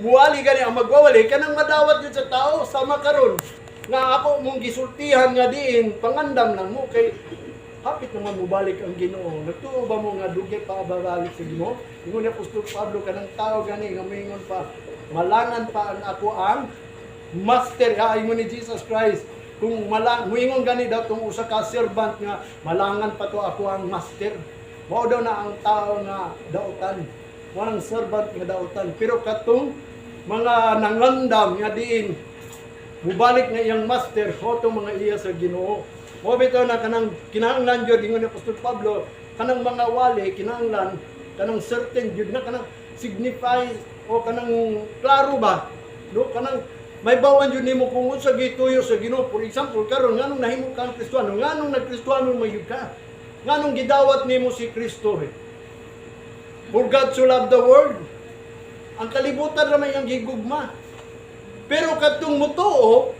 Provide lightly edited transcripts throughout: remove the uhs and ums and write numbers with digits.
Muwali gani ang magwawali kanang madawat yun sa tao sama karon nga ako mong gisultihan nga diin pangandam lang mo kay hapit naman mobalik ang Ginoo. Nagtuo ba mo nga dugay pa babalik sa Ginoo? Ingon ni Apostol Pablo, kanang tao gani nga moingon pa, malangan pa ang ako ang master ha, ingon ni Jesus Christ. Kung malang muingon gani daw tong usa ka servant nga malangan pa to ako ang master. Mao daw na ang tao nga dautan. Walang servant nga dautan. Pero katong mga nangandam nga diin mubalik nga iyang master ho mga iya sa Ginoo. Mo bitaw na kanang kinahanglan jud, ingon ni Apostol Pablo, kanang mga wali kinahanglan kanang certain jud na kanang signify o kanang klaro ba, no, kanang may bawan jud nimo kung unsa gituyo sa Ginoo. For example, karon, nganong nahimo kang Kristohano? Nganong nagkristohano man gyud ka? Nganong gidawat nimo si Kristo eh? For God so loved the world. Ang kalibutan ra may iyang gigugma. Pero kadtong mutuo,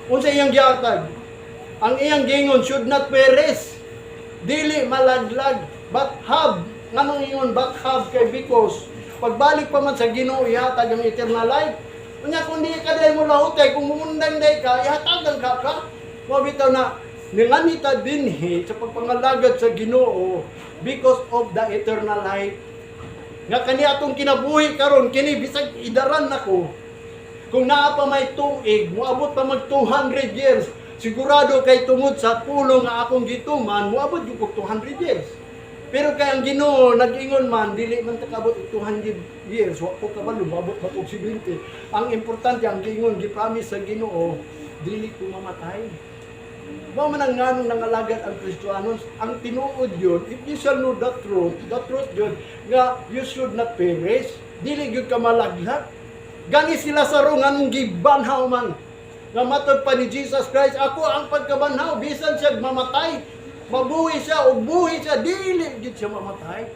unsa iyang gihatag? Ang iyang gingon, should not perish. Dili malaglag, but have. Nganong ingon but have? Kay because pagbalik pa man sa Ginoo, ihatag ang eternal life. Unya kung di ka dahil mo lahutay, kung mumundang day ka, ihatagan ka ka. Mao bitaw na ninganita dinhi sa pagpangalagad sa Ginoo because of the eternal life. Nga kani atong kinabuhi karon kini bisag idaran nako, kung naa pa may tuig, moabot pa mag 200 years, sigurado kay tungod sa pulong nga akong gituman, moabot gyud kog 200 years. Pero kay ang Ginoo nag-ingon man, dili man ta kaabot og 200 years, wa ko kabalo, moabot pa kog 70. Ang importante, ang giingon, gi-promise sa Ginoo, dili ko mamatay. Mao man ang nganong nangalagad ang Kristohanon. Ang tinuod yun, if you shall know the truth yun, nga you should not perish. Dili gyud ka malaglag. Gani sila sa nganong gibanhaw man. Nga matod pa ni Jesus Christ, "Ako ang pagkabanhaw," bisan siya mamatay, mabuhi siya o buhi siya, dili gyud siya mamatay.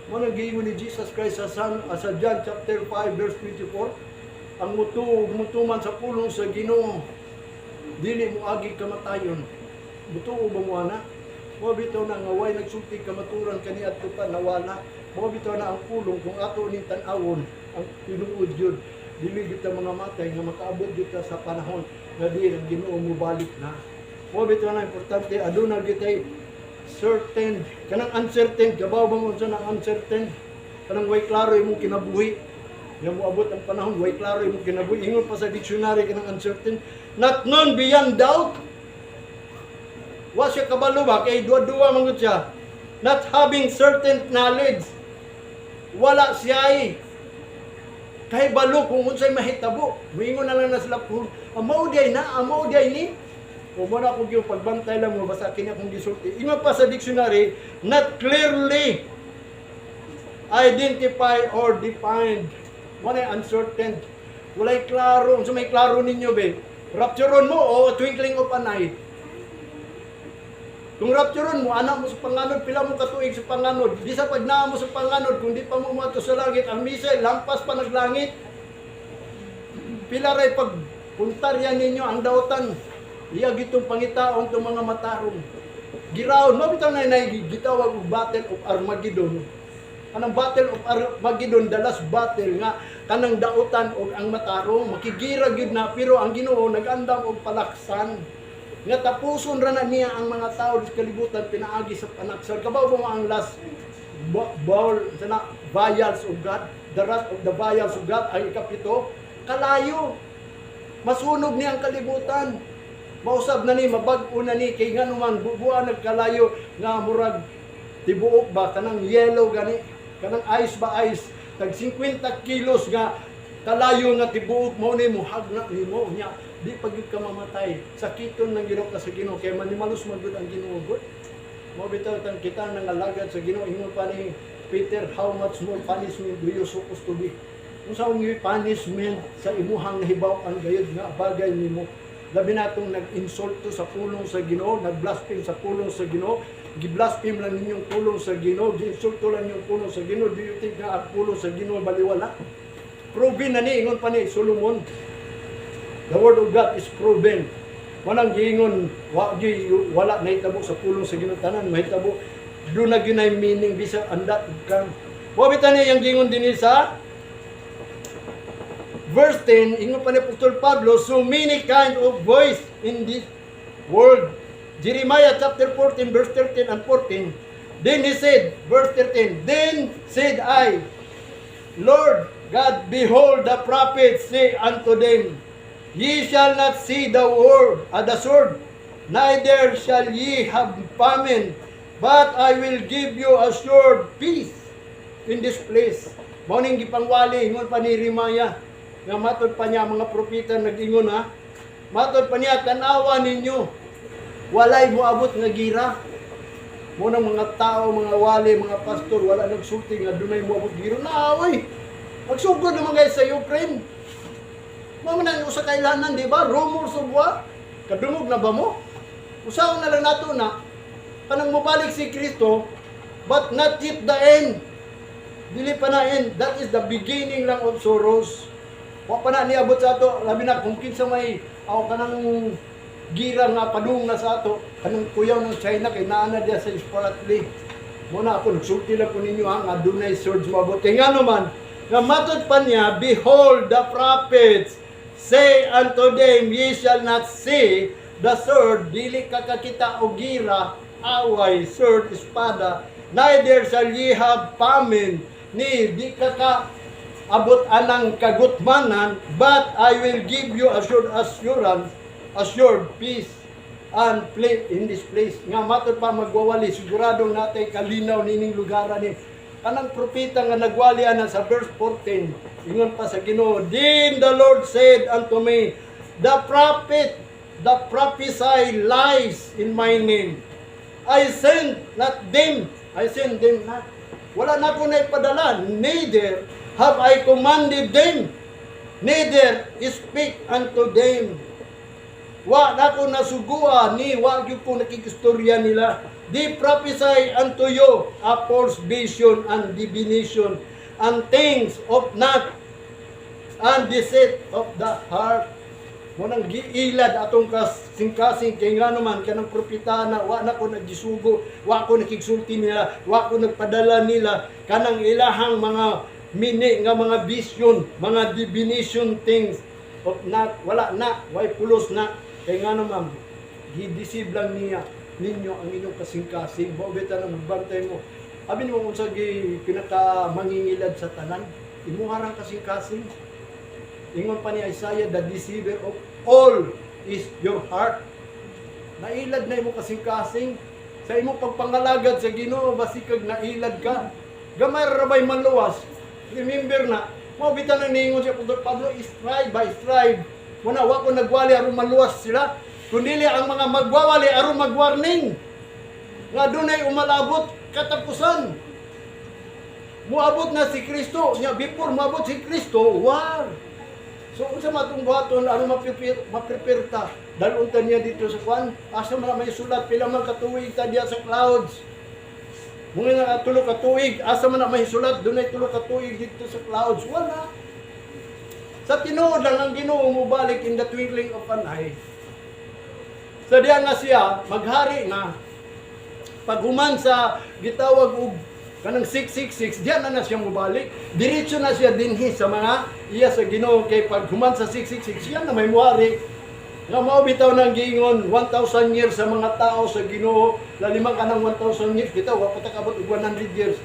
Mao nang giingon ni Jesus Christ sa John chapter 5 verse 24, ang mutuo mutuman sa pulong sa Ginoo, dili mo agi kamatayon. Mutuo ba mo ana? Mao bitaw na nga way nagsulti kamaturan kaniadto pa nawala. Mao bitaw na ang pulong, kung ato ning tan-awon, ang tinuod yun, dili gyud ta mga matay nga makaabot gyud ta sa panahon nga di ang Ginoo mobalik na. Mao bitaw na importante aduna gyud tay certain. Kanang uncertain, kabaw ba mo unsa nang uncertain? Kanang way klaro imong kinabuhi. Nga moabot ang panahon, way klaro imong kinabuhi. Ingon pa sa dictionary kanang uncertain, not known beyond doubt. Wa siya kabalo ba kay duwa-duwa man gud siya. Not having certain knowledge. Wala siya ay kay balo kung unsay mahitabo. Moingon na lang na sila kung amo di na, amo di ni. O mo na kung yung pagbantay lang mo basta kini akong gisulti. Ingon pa sa dictionary, not clearly identify or defined. Wala, uncertain. Walay klaro. Unsa may klaro ninyo be? Raptureon mo o twinkling of an eye? Kung raptureon mo, anak mo sa panganod, pila mo katuig sa panganod. Di sa pag naa mo sa panganod, kung di pa mo moadto sa langit, ang missile, lampas pa naglangit. Pila ray pag puntarya ninyo ang dautan. Iya gitong pangitaon tong mga matarong. Giraon, mo bitaw na gitawag og Battle of Armageddon. Kanang Battle of Armageddon, the last battle nga kanang dautan og ang matarong makigira gyud na, pero ang Ginoo nagandam og palaksan nga tapuson ra na niya ang mga tao sa kalibutan pinaagi sa panaksan. Kabaw ba ang last bowl sana, vials of God, the wrath of the vials of God, ang ikapito, kalayo, masunog niya ang kalibutan, mausab na ni, mabag-o na ni, kay ngano man bubuan nagkalayo nga murag tibuok ba, kanang yellow gani, kanang ice ba, ice tag 50 kilos nga kalayo nga tibuok mo ni muhagna nimo. Nya di pa gyud ka mamatay, sakiton lang gyud ka sa Ginoo kay manimalos man gyud ang Ginoo gud. Mo bitaw tan kita nangalagad sa Ginoo. Ingon pa ni Peter, "How much more punishment do you suppose to be?" Unsa ang punishment sa imuhang nahibaw-an gayud nga bagay nimo, labi natong nag-insulto sa pulong sa Ginoo, nag-blaspheme sa pulong sa Ginoo, gi-blaspheme lang ninyong pulong sa Ginoo, gi-insulto lang ninyong pulong sa Ginoo. Do you think nga ang pulong sa Ginoo baliwala? Proven na ni, ingon pa ni Solomon. The word of God is proven. Walang giingon, wala nahitabo sa pulong sa Ginoo, tanan mahitabo. Doon na gyud meaning bisa andat kang. Wa bitan niya yung giingon dinhi sa Verse 10, ingon pa ni Apostol Pablo, so many kind of voice in this world. Jeremiah chapter 14, verse 13 and 14. Then he said, verse 13, "Then said I, Lord God, behold, the prophets say unto them, 'Ye shall not see the sword, neither shall ye have famine, but I will give you assured peace in this place.'" Mao ning gipangwali, ingon pa ni Jeremiah, nga matod pa niya mga propeta nag-ingon ha. Matod pa niya, "Tanawa ninyo, walay moabot nga gira." Mao nang mga tao, mga wali, mga pastor, wala nagsulti nga dunay moabot gira. Naaway. Magsugod naman guys sa Ukraine. Mao man ang usa ka ilanan, di ba? Rumors of war. Kadungog na ba mo? Usaon na lang nato na kanang mobalik si Kristo, but not yet the end. Dili pa na end. That is the beginning lang of sorrows. Wa pa na niabot sa ato, labi na kung kinsa may aw kanang gira nga padung na sa ato, kanang kuyaw ng China kay naa na diya sa Spratly. Mao na ako nagsulti lang ko ninyo ha, nga dunay swords moabot. Kay ngano man, nga matod pa niya, "Behold, the prophets say unto them, 'Ye shall not see the sword,' dili ka kakita og gira, away, sword, espada, 'neither shall ye have famine,' ni di ka ka abot anang kagutmanan, 'but I will give you assured assurance, assured peace and play in this place.'" Nga matod pa magwawali, sigurado natay kalinaw nining lugar ni kanang propeta nga nagwali ana sa verse 14. Ingon pa sa Ginoo, "Then the Lord said unto me, 'The prophet that prophesy lies in my name, I send not them, I send them not.' Wala na ko na ipadala, 'neither have I commanded them, neither speak unto them.' Wa na ko nasugua ni wa gyud ko nakikistorya nila. 'They prophesy unto you a false vision and divination and things of not and deceit of the heart.'" Mao nang giilad atong kasing-kasing kay ngano man kanang propeta na wa na ko nagisugo, wa ko nakigsulti nila, wa ko nagpadala nila kanang ilahang mga mini nga mga vision, mga divination, things of not, wala na, way pulos na. Kay ngano man, gi-deceive lang niya ninyo ang inyong kasing-kasing. Mao bitaw nang magbantay mo. Abi nimo unsa gi pinaka mangingilad sa tanan? Imuha rang kasing-kasing. Ingon pa ni Isaiah, "The deceiver of all is your heart." Nailad na imo kasing-kasing. Sa imong pagpangalagad sa Ginoo, basikag nailad ka. Gamay ra bay manluwas. Remember na, mao bitaw nang niingon si Apostol Pablo, "Strive by strive." Muna wa ko nagwali aron maluwas sila. Kundi ang mga magwawali aron magwarning nga dunay umalabot katapusan. Muabot na si Kristo. Nya before muabot si Kristo, war. So unsa matong buhaton aron ma-prepare ta? Dalon ta niya dito sa kwan. Asa man may sulat pila man katuig ta diya sa clouds? Mga nga 3 ka tuig, asa man na may sulat dunay 3 ka tuig dito sa clouds? Wala. Sa tinuod lang ang Ginoo mobalik in the twinkling of an eye. Sa diya nga siya maghari na paghuman sa gitawag og kanang 666, diyan na na siya mobalik. Diretso na siya dinhi sa mga iya sa Ginoo kay paghuman sa 666 siya na may muhari. Nga mao bitaw nang giingon 1,000 years sa mga tao sa Ginoo, laliman ka ng 1,000 years, bitaw wa pa ta kaabot og 100 years.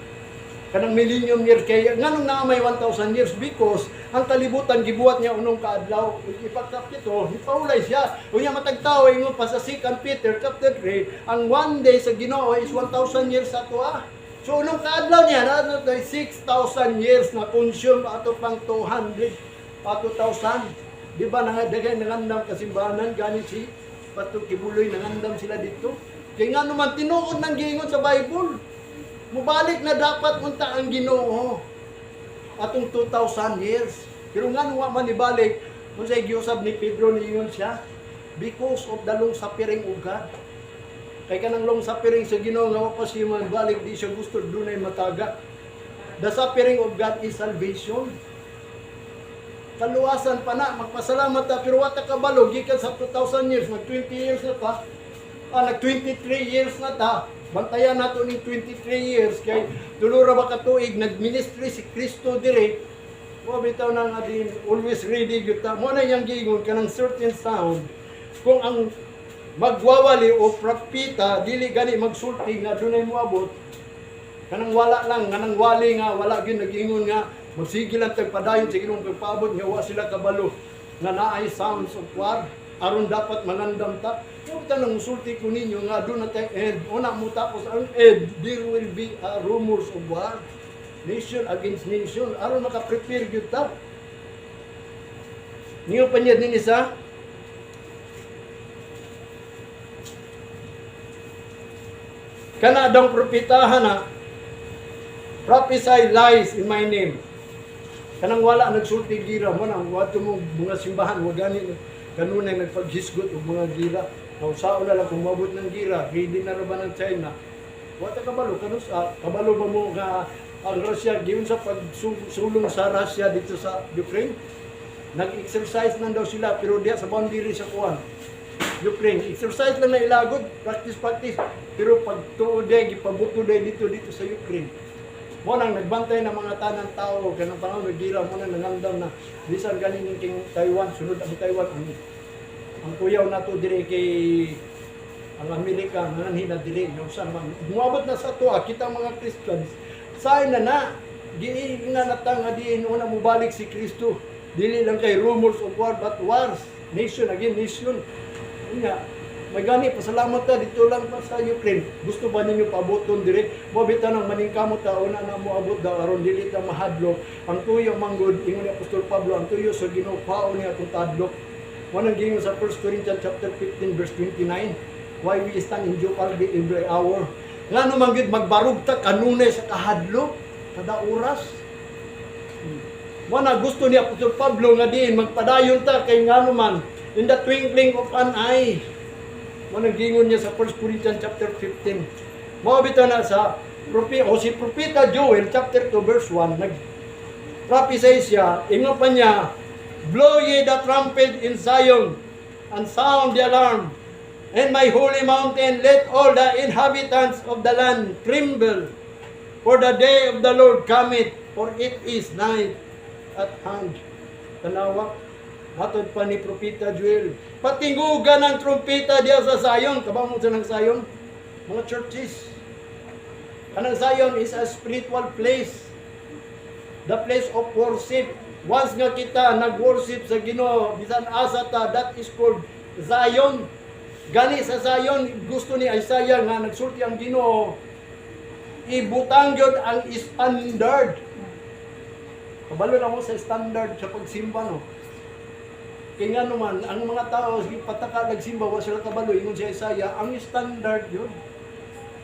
Kanang millennium years kay nganong naa may 1,000 years? Because ang kalibutan gibuhat niya unong kaadlaw, ipagkapito ipahulay siya. Unya matag tawo, ingon pa sa 2 Peter chapter 3, ang one day sa Ginoo is 1,000 years sa ato ah. So unong kaadlaw niya na 6,000 years na consume ato pang 200 pa 2,000, di ba? Nga daghay nangandam kasimbahanan gani si Pastor Kibuloy, nangandam sila dito kay ngano man tinuod nang giingon sa Bible, mubalik na dapat unta ang Ginoo atong 2,000 years. Pero nga wa man ibalik, unsay giusab ni Pedro, niingon siya, because of the long suffering of God. Kay kanang long suffering sa Ginoo nga wa pa siya balik, di siya gusto dunay mataga. The suffering of God is salvation. Kaluwasan pa na, magpasalamat ta, pero wa ta kabalo gikan sa 2,000 years, mag 20 years na ta. Ah, nag 23 years na ta. Bantayan nato ning 23 years kay tulo ra ba ka tuig nagministry si Kristo dire. Mo bitaw na nga din always ready gyud ta. Mo na iyang giingon kanang certain sound kung ang magwawali o propeta dili gani magsulti nga dunay moabot, kanang wala lang, kanang wali nga wala gyud nag-ingon nga magsige lang tag padayon sa Ginoong pagpaabot nga wa sila kabalo nga naay sounds of war aron dapat mangandam ta. Mo bitaw nang musulti ko ninyo nga doon na tay end. Una mo tapos ang end, there will be a rumors of war, nation against nation, aron maka-prepare gyud ta. Niyo pa niya din isa. Kana daw propetahan na prophesy lies in my name. Kanang wala nagsulti gira mo nang wadto mo mga simbahan wa gani kanunay nagpaghisgot og mga gira. Nausaon na lang kung moabot ng gira, ready na ra ba ng China? Wa ta kabalo kanus kabalo ba mo nga ang Russia giun sa pagsulong sa Russia dito sa Ukraine? Nag-exercise lang daw sila pero diya sa boundary sa kuan. Ukraine, exercise lang na ilagod, practice practice. Pero pag tuod day, gipabuto day dito dito sa Ukraine. Mo nang nagbantay ng mga tanang tao kanang panahon nagira mo nang nangandam na bisan ganin king Taiwan, sunod ang Taiwan, ang kuyaw nato dire kay ang Amerika nganhi na dili usa naman moabot na sa ato kita mga Christians say na na giingna na ta nga diin una mobalik si Kristo, dili lang kay rumors of war but wars, nation against nation. Unya may gani pasalamat ta dito lang pa sa Ukraine. Gusto ba ninyo paaboton dire? Mo bitaw nang maningkamot ta una na moabot daw aron dili ta mahadlok. Ang tuyo manggod, ingon ni Apostol Pablo, ang tuyo sa Ginoo paon niya atong tadlok. Mo nang giingon sa 1 Corinthians chapter 15 verse 29, why we stand in jeopardy every hour. Ngano man gyud magbarog ta kanunay sa kahadlok kada oras? Mo na gusto ni Apostol Pablo nga diin magpadayon ta kay ngano man in the twinkling of an eye. Mo nang giingon niya sa 1 Corinthians chapter 15. Mao bitaw na sa propi o si Propeta Joel chapter 2 verse 1, nag prophesy siya, ingon pa niya, "Blow ye the trumpet in Zion and sound the alarm in my holy mountain. Let all the inhabitants of the land tremble, for the day of the Lord cometh, for it is nigh at hand." Tanawa, matod pa ni Propeta Joel, patingugan ng trumpeta diya sa Zion. Kabaw mo sa ng Zion? Mga churches. Kanang Zion is a spiritual place. The place of worship. Once nga kita nag-worship sa Ginoo, bisan asa ta, that is called Zion. Gani sa Zion, gusto ni Isaiah nga nagsulti ang Ginoo, ibutang gyud ang standard. Kabalo na mo sa standard sa pagsimba, no? Kaya nga naman, ang mga tao, sige, pataka nagsimba, wa sila kabalo, ingon si Isaiah, ang standard yun.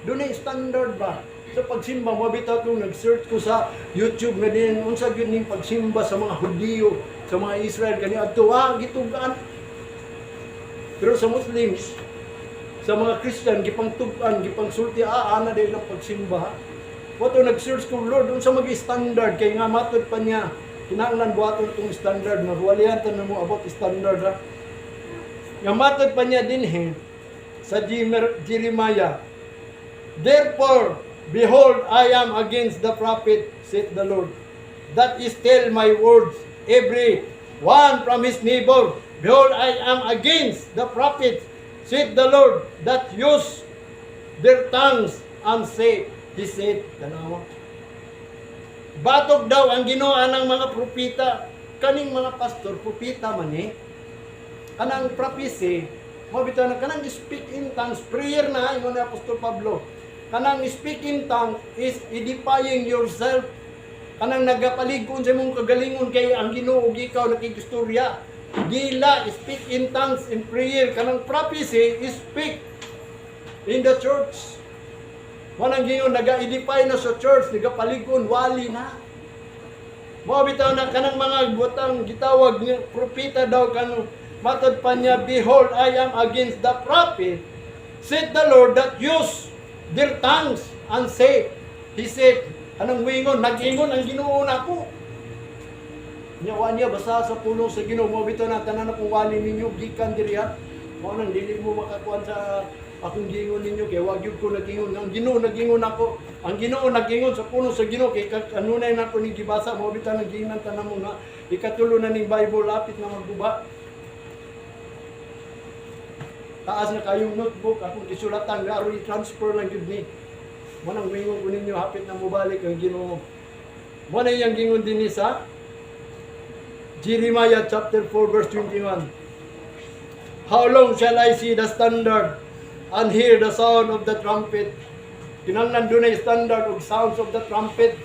Doon na standard ba? Sa pagsimba, mo bitaw kung nag-search ko sa YouTube nga din, unsa gyud ning pagsimba sa mga Hudiyo, sa mga Israel, kani adto, gitugaan. Pero sa Muslims, sa mga Christian, gipangtug-an, gipangsulti, ana din ang pagsimba. Wato nag-search ko, "Lord, unsa mag standard?" Kay nga matod pa niya, kinahanglan buhaton itong standard, na walihan ta na mo about standard, ha. Nga matod pa niya dinhi sa Jeremiah, "Therefore, behold, I am against the prophet, saith the Lord, that is tell my words, every one from his neighbor. Behold, I am against the prophets, saith the Lord, that use their tongues and say, 'He said.'" Tanawa. Batok daw ang Ginoo ng mga propeta. Kaning mga pastor, propeta man eh. Kanang prophecy, mo bitaw na kanang speak in tongues, prayer na, ingon ni Apostol Pablo. Kanang speak in tongues is edifying yourself. Kanang nagapalig-on sa imong kagalingon kay ang Ginoo ug ikaw nakikistorya. Dila speak in tongues in prayer. Kanang prophecy is speak in the church. Walang gingon naga-edify na sa church, nagapalig-on, wali na. Mao bitaw na kanang mga butang gitawag nga propeta daw kanang matod pa niya, "Behold, I am against the prophet, said the Lord, that use their tongues and say, 'He said.'" Anong wingon, nag-ingon ang Ginoo nako. Nya wa niya basta sa pulong sa Ginoo. Mo bitaw na tanan na kung wali ninyo gikan diri ha. Mao nang dili mo makakuan sa akong giingon ninyo kay wa gyud ko nag-ingon ang Ginoo nag-ingon ako. Ang Ginoo nag-ingon sa puno sa Ginoo kay kanunay na ko ning gibasa mo bitan ang giingnan tanan mo nga ikatulo na ning Bible, lapit na magguba. Taas na kayong notebook akong gisulatan nga aron i-transfer lang gyud ni. Mo nang moingon ko ninyo, hapit na mobalik ang Ginoo. Mo na iyang gingon dinhi sa Jeremiah chapter 4 verse 21. "How long shall I see the standard and hear the sound of the trumpet?" Kinahanglan dunay standard ug sounds of the trumpet.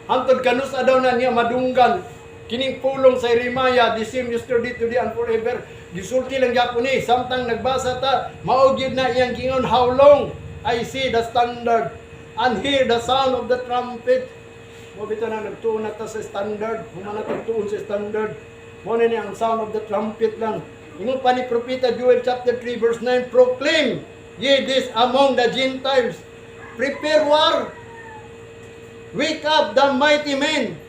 Hantod kanus-a daw na niya madunggan kining pulong sa Jeremiah, the same yesterday, today, and forever? Gisulti lang gyapon ni samtang nagbasa ta, mao gyud na iyang gingon, "How long I see the standard and hear the sound of the trumpet?" Mo bitaw na nagtuon na ta sa standard, human na tagtuon sa standard. Mo na ni ang sound of the trumpet lang. Ingon pa ni Propeta Joel chapter 3 verse 9, "Proclaim ye this among the Gentiles. Prepare war. Wake up the mighty men.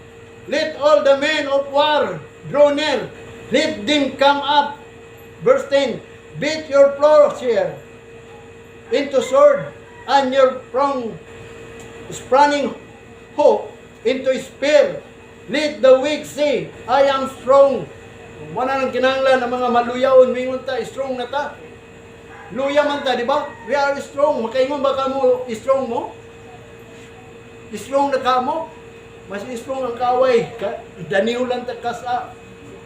Let all the men of war draw near. Let them come up." Verse 10, "Beat your plowshare into sword and your prong pruning hook into spear. Let the weak say, 'I am strong.'" Wala nang kinahanglan ng mga maluyaon, mingon ta, strong na ta. Luya man ta, di ba? We are strong. Makaingon ba ka mo, strong mo? Strong na ka mo? Mas strong ang kaway. Daniw lang ta kasa.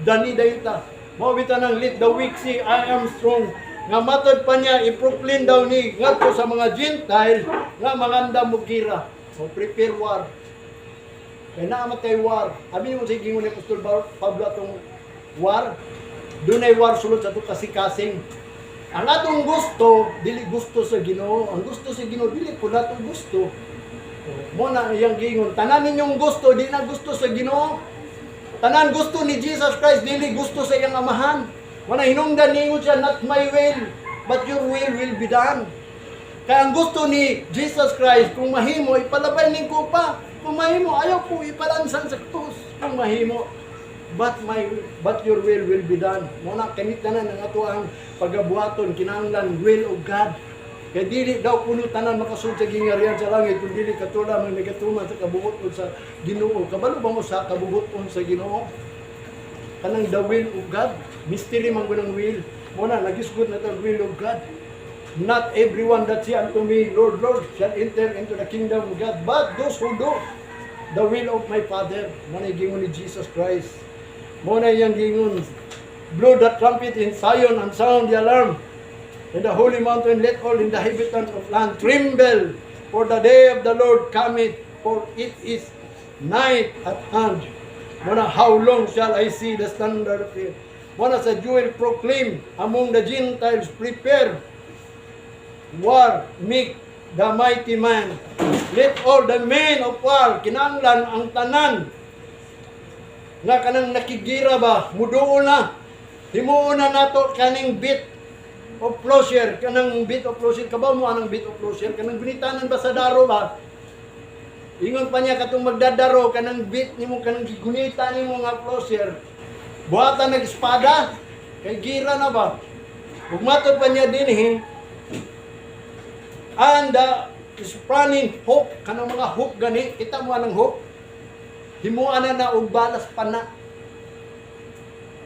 Dani dayon ta. Mao bitaw nang "Let the weak say, 'I am strong.'" Nga matod pa niya, i-proclaim daw ni ngadto sa mga Gentile nga mangandam mo gira. So prepare war. Kay naa man tay war. Abi mo sa gingon ni Apostol Pablo atong war. Dunay war sulod sa atong kasikasing. Ang atong gusto, dili gusto sa Ginoo. Ang gusto sa Ginoo, dili pud atong gusto. Mo na iyang gingon. Tanan ninyong gusto, di na gusto sa Ginoo. Tanan gusto ni Jesus Christ, dili gusto sa iyang amahan. Mo na hinungdan ningon siya, "Not my will, but your will be done." Kaya ang gusto ni Jesus Christ, kung mahimo, ipalabay ning kupa. Kung mahimo, ayaw po ipalansan sa krus. Kung mahimo, but your will be done. Mo na kanit tanan ang ato ang pagabuhaton kinahanglan will of God. Kay dili daw kuno tanan makasulod sa gingharian sa langit kung dili katulad ang nagatuman sa kabuoton sa Ginoo. Kabalo ba mo sa kabuoton sa Ginoo? Kanang the will of God. Mystery man gud ang will. Mo na nagisgot na tag will of God. "Not everyone that say unto me, 'Lord, Lord,' shall enter into the kingdom of God, but those who do the will of my Father." Mo na gingon ni Jesus Christ. Mo na iyang gingon. "Blow the trumpet in Zion and sound the alarm in the holy mountain. Let all in the inhabitants of land tremble, for the day of the Lord cometh, for it is nigh at hand." Mo na, "How long shall I see the standard of it?" Mo na sa Joel, "Proclaim among the Gentiles, prepare war, make the mighty man. Let all the men of war," kinahanglan ang tanan nga kanang nakigira ba, muduol na. Himuon na nato kaning bit of plowshare, kanang bit of plowshare, kabaw mo anang bit of plowshare, kanang gunitanan ba sa daro ba? Ingon pa niya katong magdadaro kanang bit nimo, kanang gunita nimo nga plowshare. Buhatan nag espada kay gira na ba? Ug matod pa niya dinhi, and the pruning hook, kanang mga hook gani, kita mo anang hook, himuan na na og balas pana.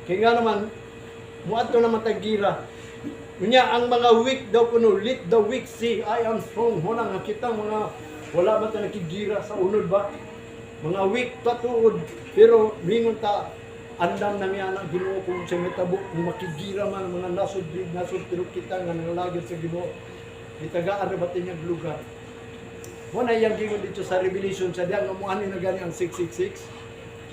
Kaya nga naman, muadto naman tag gira. Unya ang mga weak daw kuno, "Let the weak say, 'I am strong.'" Mo na nga kitang mga wala ba ta nakigira sa unod ba? Mga weak ta tuod, pero mingon ta andam na miya na Ginoo kung sa mitabo kung makigira man ang mga nasod nasod, pero kita nga nangalagad sa Ginoo, gitagaan ra ba niya lugar. Mo na iyang gingon dito sa Revelation sa diyang nga muani na gani ang 666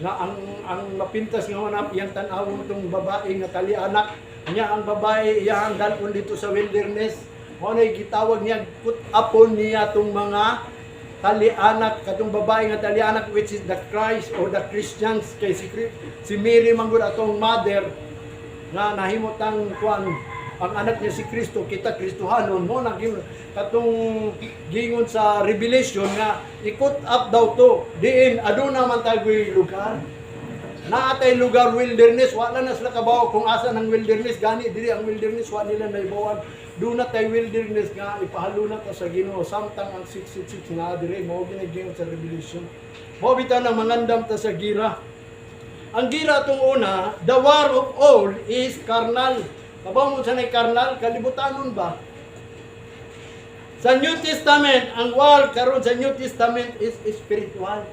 nga ang mapintas nga manap iyang tan-awon tong babae nga tali-anak niya. Ang babae iya ang dalon dito sa wilderness. Mo na gitawag niya put upon niya tong mga tali-anak, katong babae nga tali-anak, which is the Christ or the Christians, kay si Mary man gud atong mother nga nahimutang kuan ang anak niya si Kristo. Kita Kristohanon. Mo na katong gingon sa Revelation nga ikut up daw to diin aduna man tagoy lugar. Naa tay lugar wilderness, wala na sila kabaw kung asa ng wilderness, gani diri ang wilderness, wa nila naibawan. Duna tay wilderness nga ipahaluna ta sa Ginoo samtang ang 666 nga diri mao gini sa Revelation. Mao bitaw nang mangandam ta sa gira. Ang gira atong una, the war of all is carnal. Kabaw mo sa carnal, kalibutanon ba? Sa New Testament, ang war karon sa New Testament is spiritual.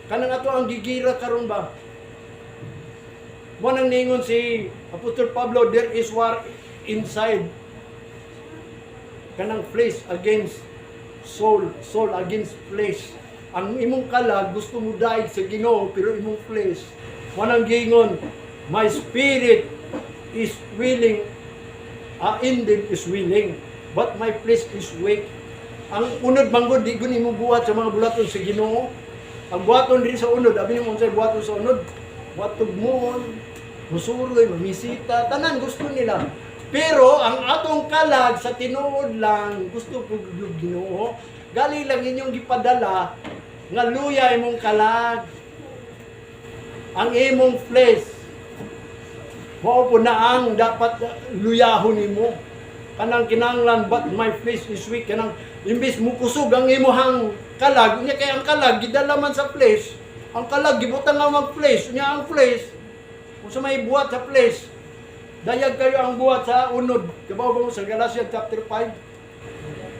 Kanang ato ang gigira karon ba? Mo nang ningon si Apostol Pablo, there is war inside. Kanang flesh against soul, soul against flesh. Ang imong kalag gusto mo daig sa Ginoo, pero imong flesh, mo nang giingon, "My spirit is willing, indeed is willing, but my flesh is weak." Ang unod manggod di gud imo buhat sa mga bulaton sa Ginoo. Ang buhaton diri sa unod, abi nimo unsay buhaton sa unod? Watugmoon, musuroy, mamisita, tanan gusto nila. Pero ang atong kalag sa tinuod lang gusto pud yung Ginoo. Gali lang inyong gipadala nga luya imong kalag. Ang imong flesh. Mao po na ang dapat luyahon nimo. Kanang kinanglan, "But my flesh is weak," kanang imbis mo kusog ang imuhang kalag unya, kay ang kalag gidala man sa flesh. Ang kalag gibutang nga mag flesh, unya ang flesh, kung sa may buhat sa flesh, dayag kayo ang buhat sa unod. Kabaw ba mo sa Galatians chapter 5?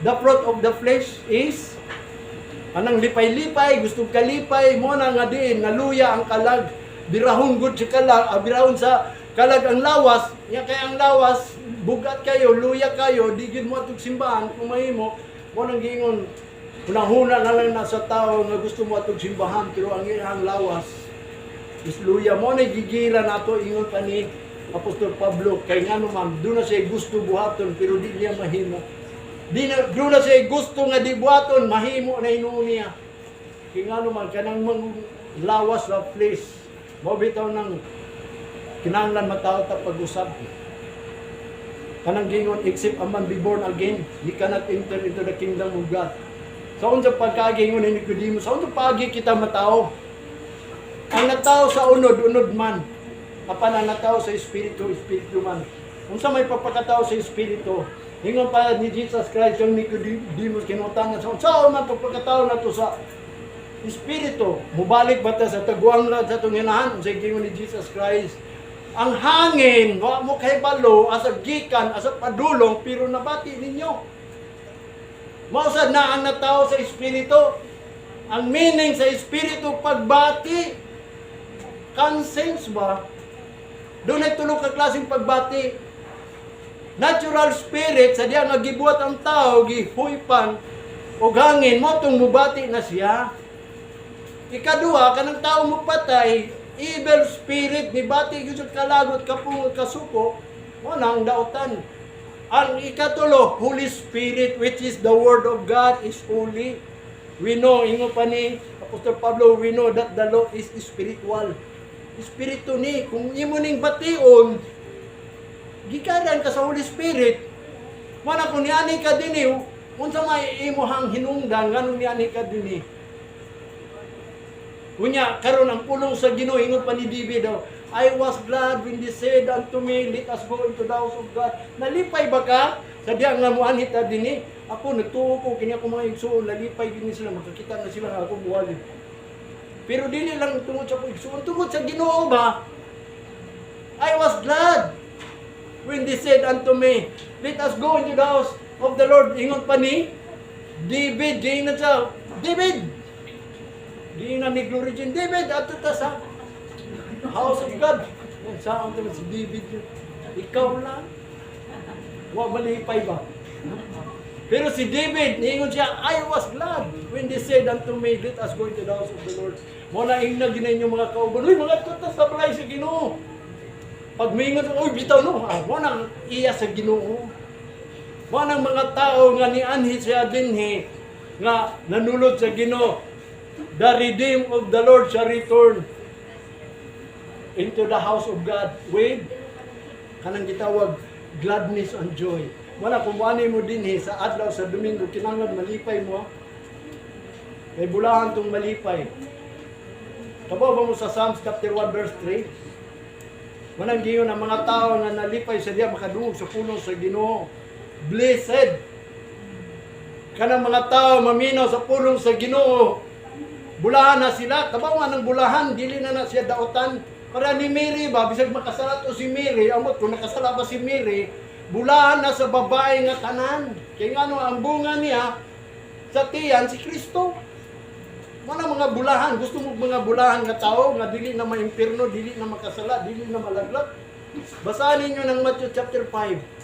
The fruit of the flesh is anang lipay-lipay, gusto kalipay mo na nga diin naluya ang kalag, birahon gud si kalag, birahon sa kalag ang lawas nya, kay ang lawas bugat kayo, luya kayo, di gid mo atog simbahan kung mahimo. Mo nang giingon, hunahuna na lang na sa tao nga gusto mo atog simbahan, pero ang iyang lawas is luya. Mo na gigira nato, ingon pa ni Apostol Pablo, kay ngano man duna siya gusto buhaton pero di niya mahimo. Di na duna siya gusto nga di buhaton, mahimo na hinuon niya. Kay ngano man kanang mang lawas sa flesh. Mo bitaw nang kinahanglan matawo ta pag-usab. Kanang gingon, "Except a man be born again, he cannot enter into the kingdom of God." Sa unsa pagkagingon ni Nicodemus, sa unsa paagi kita matao? Ang natao sa unod, unod man. Apan ang natao sa espiritu, espiritu man. Unsa may pagpakatao sa espiritu? Ingon pa ni Jesus Christ kang Nicodemus, kinutangan sa unsa man pagpakatao nato sa espiritu? Mubalik ba ta sa taguang sa atong hinahan? Unsay gingon ni Jesus Christ? Ang hangin, wa mo kay balo, asa gikan, asa padulong, pero nabati ninyo. Mausad na ang natao sa espiritu. Ang meaning sa espiritu, pagbati. Conscience ba? Dunay tulo ka klaseng pagbati. Natural spirit, sa diya nga gibuhat ang tao, gihuypan, og hangin, mo tong mubati na siya. Ikaduha, kanang tao mo patay, evil spirit, nibati gyud sa kalagot, kapungot, kasuko, mo na ang dautan. Ang ikatulo, Holy Spirit, which is the Word of God, is holy. We know, ingon pa ni Apostol Pablo, we know that the law is spiritual. Espiritu ni, kung imo ning bation, gikanan ka sa Holy Spirit. Mana kung niani ka dinhi, unsa may imuhang hinungdan nganong niani ka dinhi? Unya, karon ang pulong sa Ginoo, ingon pa ni David daw, "I was glad when they said unto me, 'Let us go into the house of God.'" Nalipay ba ka? Sa diya nga muanhit ta dinhi? Ako, nagtuo ko, kini ako mga igsuon, nalipay gini sila, makakita na sila nga ako buwali. Pero dili lang tungod sa akong igsuon, tungod sa Ginoo ba? "I was glad when they said unto me, 'Let us go into the house of the Lord.'" Ingon pa ni David, giingnan siya, "David!" Giingnan ni Glory Jean, "David, ato ta sa house of God." Yan, saan to si David yun? Ikaw lang. Wa malipay ba? Pero si David, niingon siya, "I was glad when they said unto me, 'Let us go into the house of the Lord.'" Mo na ingna gina inyo mga kauban, "Uy, mga tuta sa balay sa Ginoo." Pag mingon, "Uy, bitaw no," mo nang iya sa Ginoo. Mo nang mga tao nga nianhi siya dinhi, nga nanulod sa Ginoo, the redeemed of the Lord shall return into the house of God with kanang gitawag gladness and joy. Wala kung muani mo dinhi sa adlaw sa Domingo, kinahanglan malipay mo. Kay bulahan tong malipay. Kabaw ba mo sa Psalms chapter 1 verse 3? Manang giyon ang mga tao nga nalipay sa diya makadungog sa pulong sa Ginoo. Blessed kanang mga tao maminaw sa pulong sa Ginoo. Bulahan na sila, kabaw nga ng bulahan, dili na na siya daotan. Para ni Mary ba, bisag makasala to si Mary, amot kung nakasala ba si Mary, bulahan na sa babae nga tanan. Kaya ngano, ang bunga niya sa tiyan si Kristo. Mana mga bulahan, gusto mo mga bulahan nga tao nga dili na maimpirno, dili na makasala, dili na malaglag. Basahin ninyo ng Matthew chapter 5.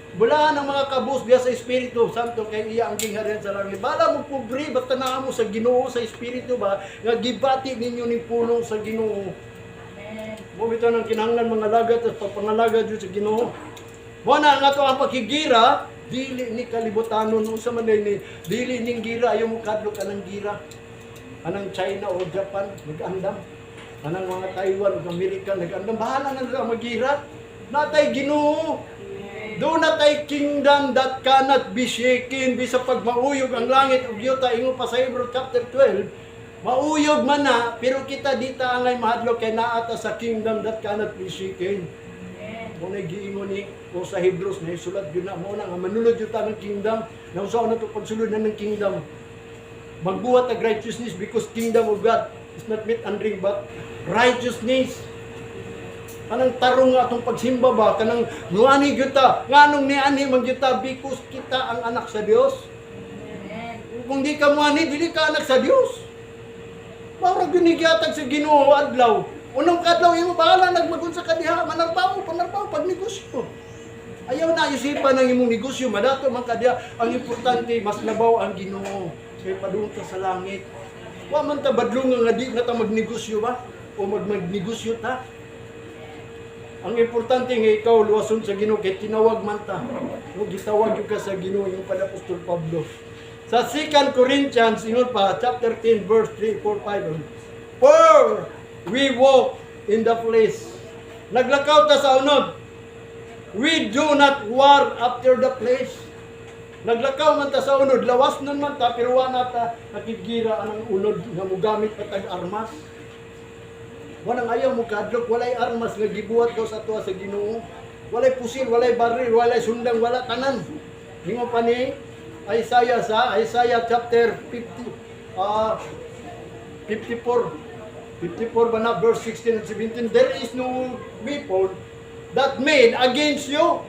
Bulahan ang mga kabus biya sa Espiritu Santo kay iya ang gingharian sa langit. Bala mo pobre, basta naa mo sa Ginoo sa Espiritu ba nga gibati ninyo ning pulong sa Ginoo. Amen. Mo bitaw ng kinahanglan mga lagat at pagpangalaga jud sa Ginoo. Mo na ang ato ang pakigira, dili ni kalibutanon, unsa man ni dili ning gira. Ayaw mo kadlok anang gira. Anang China o Japan nag-andam. Anang mga Taiwan o Amerika nag-andam. Bahala na nila magira. Natay Ginoo. Do na tay kingdom that cannot be shaken, bisa pag mauyog ang langit ug yuta, ingon pa sa Hebrew chapter 12, mauyog man na, pero kita dita angay mahadlok kay naa ta sa kingdom that cannot be shaken. Amen. Mo na giingon ni o sa Hebrews na isulat yun na mo na nga manulod yun ta ng kingdom na usaw na to pagsulod na ng kingdom. Magbuhat og righteousness because kingdom of God is not meat and drink but righteousness. Kanang tarong nga atong pagsimba ba, kanang nuani gyud ta, nganong niani man gyud ta, because kita ang anak sa Dios. Amen. Kung di ka muani, dili ka anak sa Dios. Mao gyud ni gihatag sa Ginoo adlaw. Unong kadlaw imo bahala nagmagunsa ka diha, manarbaho, panarbaho pag negosyo. Ayaw na isipan ang imong negosyo, madato man ka diha. Ang importante, mas labaw ang Ginoo. Kay padung ta sa langit. Wa man ta badlong nga di na ta magnegosyo ba? O magnegosyo ta. Ang importante nga ikaw luwason sa Ginoo kay tinawag man ta. No, gitawag gyud ka sa Ginoo, yung pa Apostol Pablo. Sa 2 Corinthians, ingon pa, chapter 10, verse 3, 4, 5. For we walk in the flesh. Naglakaw ta sa unod. We do not war after the flesh. Naglakaw man ta sa unod, lawas nun man ta, pero wa na ta nakigira anang unod nga mugamit pa tag armas. Walang ayaw mo kadlok, walay armas nga gibuhat daw sa tuwa sa Ginoo. Walay pusil, walay baril, walay sundang, wala tanan. Ingon pa ni Isaiah sa Isaiah chapter 50, 54 54 ba na, verse 16 and 17, there is no weapon that made against you.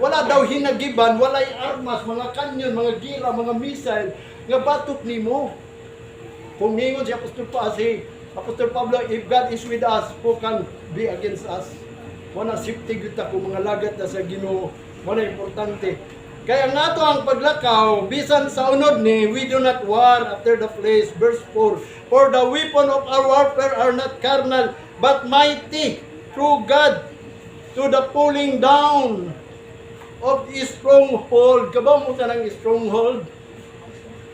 Wala daw hinagiban, walay armas, mga kanyon, mga gira, mga missile nga batok nimo. Kung ningon si Apostol Pablo, if God is with us, who can be against us? Wala safety gyud ta kung mga lagat na sa Ginoo. Wala importante. Kaya nga to ang paglakaw, bisan sa unod ni, we do not war after the flesh. Verse 4, for the weapon of our warfare are not carnal, but mighty through God to the pulling down of the stronghold. Kabaw mo ka ng stronghold?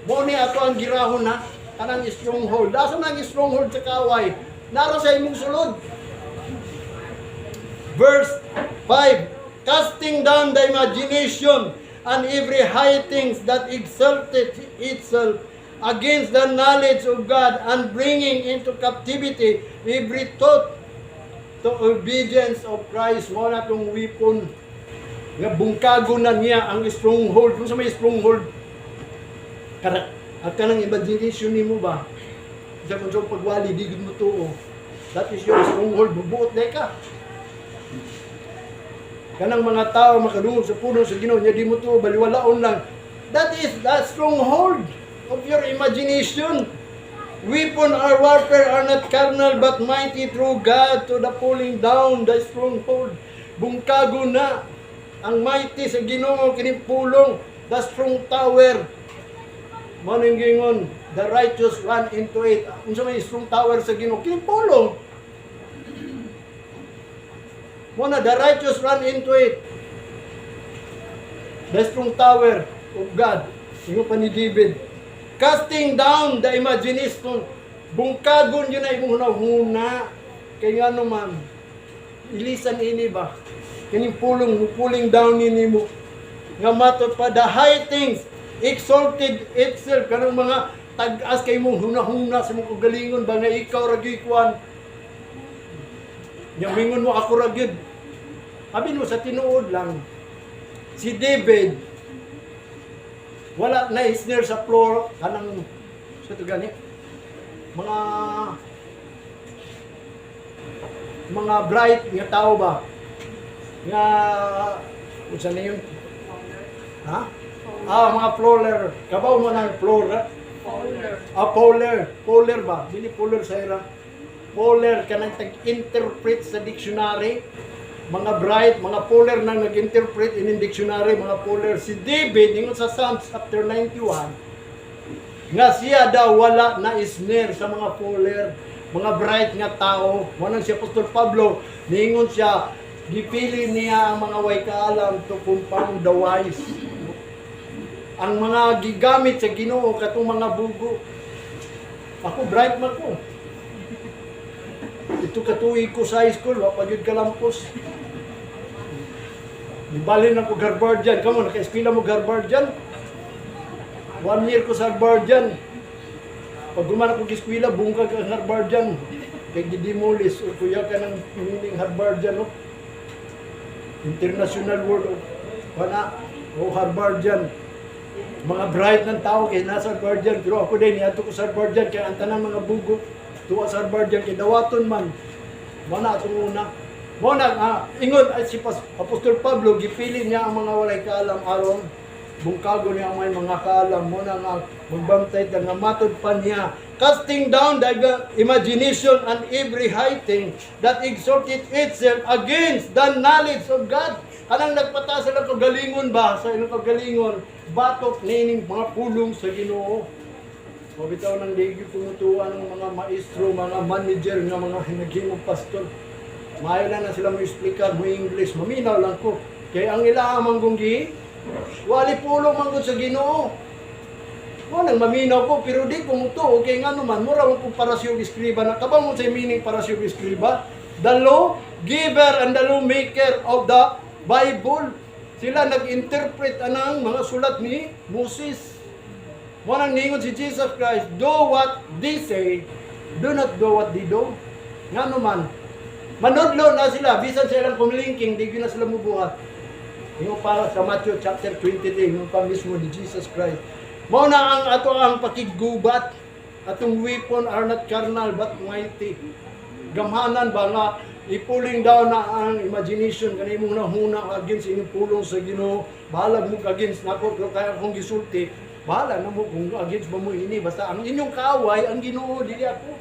Mo ni ato ang girahon na kanang stronghold. Asa man ang stronghold sa kaway? Naro sa imong sulod. Verse 5, casting down the imagination and every high things that exalted itself against the knowledge of God and bringing into captivity every thought to obedience of Christ. Mo na itong weapon nga bungkago na niya ang stronghold. Kung sa may stronghold, kara, at kanang imagination nimo ba? Sa kung sa pagwali, di gud mo tuo. That is your stronghold. Bubuot na ka. Kanang mga tao makadungog sa pulong sa Ginoo nya di mo tuo, baliwalaon lang. That is the stronghold of your imagination. Weapon our warfare are not carnal but mighty through God to the pulling down the stronghold. Bungkago na ang mighty sa Ginoo kining pulong, the strong tower. Mao ning giingon, the righteous run into it. Unsa may strong tower sa Ginoo? Kining pulong. Mo na the righteous run into it. The strong tower of God. Ingon pa ni David. Casting down the imagination. Bungkagon yun na imong hunahuna. Kay nga man, ilisan ini ba? Kining pulong, pulling down ni mo. Nga matod pa, the high things exalted itself. Kanang mga Tag-as kay mong hunahuna sa mong kagalingon ba nga ikaw ra gyud kuan. Nya mingon mo, "Ako ra gyud." Abi mo sa tinuod lang, si David wala na snare sa floor kanang sa to gani mga bright nga tao ba nga unsa na yun, ha, mga floor, kabaw mo ng floor. Fowler. Ah, polar. Polar ba? Dili polar sa ira. Polar kanang tag-interpret sa dictionary. Mga bright, mga polar nang nag-interpret in dictionary, mga polar. Si David, ingon sa Psalms chapter 91, nga siya daw wala na snare sa mga polar, mga bright nga tao. Mo nang si Apostol Pablo, niingon siya, gipili niya ang mga way kaalam to confound the wise. Ang mga gigamit sa Ginoo katong mga bugo. Ako, bright man ko. Ito katuig ko sa high school, wa pa gyud kalampos. Nibalhin ako Harvardian. Kamo, naka-eskwela mo Harvardian? One year ko sa Harvardian. Pag guman ako eskwela, bungkag ang Harvardian. Kay gidemolish, o kuya ka ng meaning Harvardian, no? International word of, wala, o Harvardian. Mga bright ng tao kay nasa Harvardian. Pero ako din, niadto ko sa Harvardian, kay ang tanang mga bugo, tuwa sa Harvardian, kay dawaton man. Mao na atong una. Mao na, ingon ay si Apostol Pablo, gipili niya ang mga walay kaalam aron bungkago niya ang may mga kaalam. Mao na nga magbantay ta nga matod pa niya. Casting down the imagination and every high thing that exalted itself against the knowledge of God. Kanang nagpataas sa ilang kagalingon ba, sa ilang kagalingon, batok nining mga pulong sa Ginoo. Mabitaw nang di gyud tumutuan ng mga maestro, mga manager nga mga naghimong pastor. Maayo na na sila mo explicar mo English, maminaw lang ko. Kay ang ila man gi wali pulong man gud sa Ginoo. Mo nang maminaw ko pero di ko mutuo kay ngano man mura mo kung parasyo eskriba na kabang mo sa meaning parasyo eskriba, the law giver and the law maker of the Bible. Sila nag-interpret anang mga sulat ni Moses. Mo nang ningon si Jesus Christ, "Do what they say, do not do what they do." Ngano man, manudlo na sila, bisan sa ilang kumlingking, di gyud na sila mubuhat. Ingon para sa Matthew chapter 23, ingon pa mismo ni Jesus Christ. Mao na ang ato ang pakiggubat, atong weapon are not carnal but mighty. Gamhanan ba nga i-pulling down na ang imagination kanay imong nahuna against inyong pulong sa Ginoo. Bahalag mo against nako, pero kaya akong gisulti, bahala na mo kung against ba mo ini, basta ang inyong kaaway ang Ginoo, dili ako.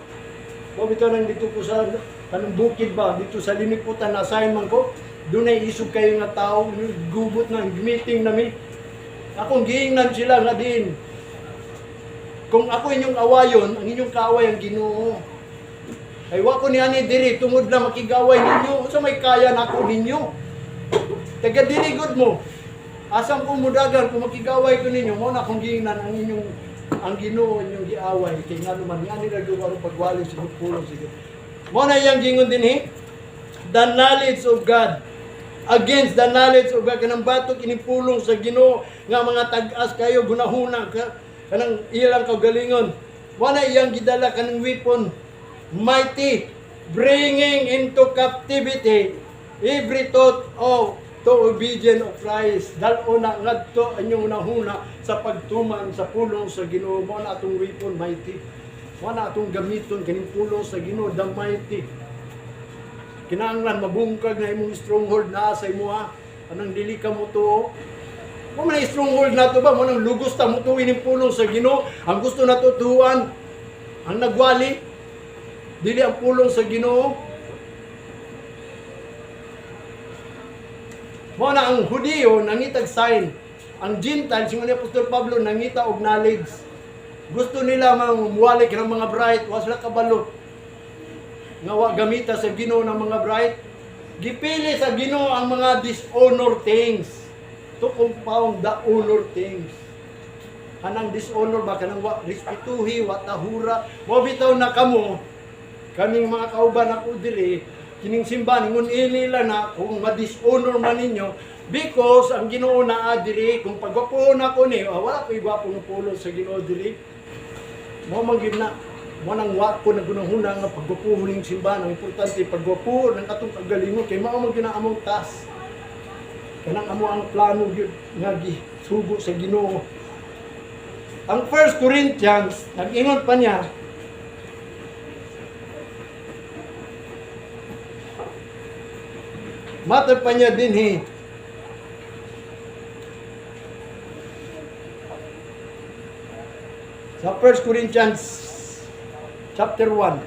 Mo bitaw nang dito ko sa kanang bukid ba dito sa liniputan na assign man ko, dunay isog kayo nga tao, gubot na meeting nami. Akong giingnan sila nga din kung ako inyong awayon, ang inyong kaaway ang Ginoo. Ay wa ko ni ani diri tungod lang makigaway ninyo. Unsa may kaya nako ninyo? Taga dili gud mo. Asam ko mudagan kung makigaway ko ninyo? Mo na akong giingnan ang inyong ang Ginoo inyong giaway kay ngano man ni ani ra gyud aron pagwali sa pulong sige. Mo na iyang gingon dinhi, the knowledge of God, against the knowledge of God, kanang batok ini pulong sa Ginoo nga mga tag-as kayo gunahuna ka kanang ilang kaugalingon. Mo na iyang gidala kanang weapon mighty, bringing into captivity every thought of to obedience of Christ. Dal-o na ngadto ang inyong hunahuna sa pagtuman sa pulong sa Ginoo. Mo na atong weapon mighty, mo na atong gamiton kaning pulong sa Ginoo, the mighty. Kinahanglan mabungkag na imong stronghold na sa imuha anang dili ka mo tuo. Mo man ang stronghold nato ba, mo nang lugos ta mo tuo pulong sa Ginoo. Ang gusto nato tuan ang nagwali, dili ang pulong sa Ginoo. Mo na ang Hudiyo nangitag sign. Ang Gentiles, yung ni Apostol Pablo, nangita og knowledge. Gusto nila mga ng mga bright, wa sila kabalo nga wa gamita sa Ginoo ng mga bright. Gipili sa Ginoo ang mga dishonor things to confound the honor things. Kanang dishonor ba, kanang wa respetuhi, wa tahura. Mo bitaw na kamo kaming mga kauban ako diri kining simbahan, ingon ini lang na kung ma-dishonor man ninyo because ang Ginoo naa diri. Kung pagwapo na ko ni, wala ko'y gwapo nga pulong sa Ginoo diri. Mao man gyud na, mo nang wa ko nagunahuna nga paggupuhon ning simbahan. Ang importante paggupuhon ng atong kagalingon kay mao man gyud na among task. Kanang amo ang plano gyud nga gisugo sa Ginoo. Ang 1 Corinthians, nag-ingon pa niya, matod pa niya dinhi, sa 1 Corinthians chapter 1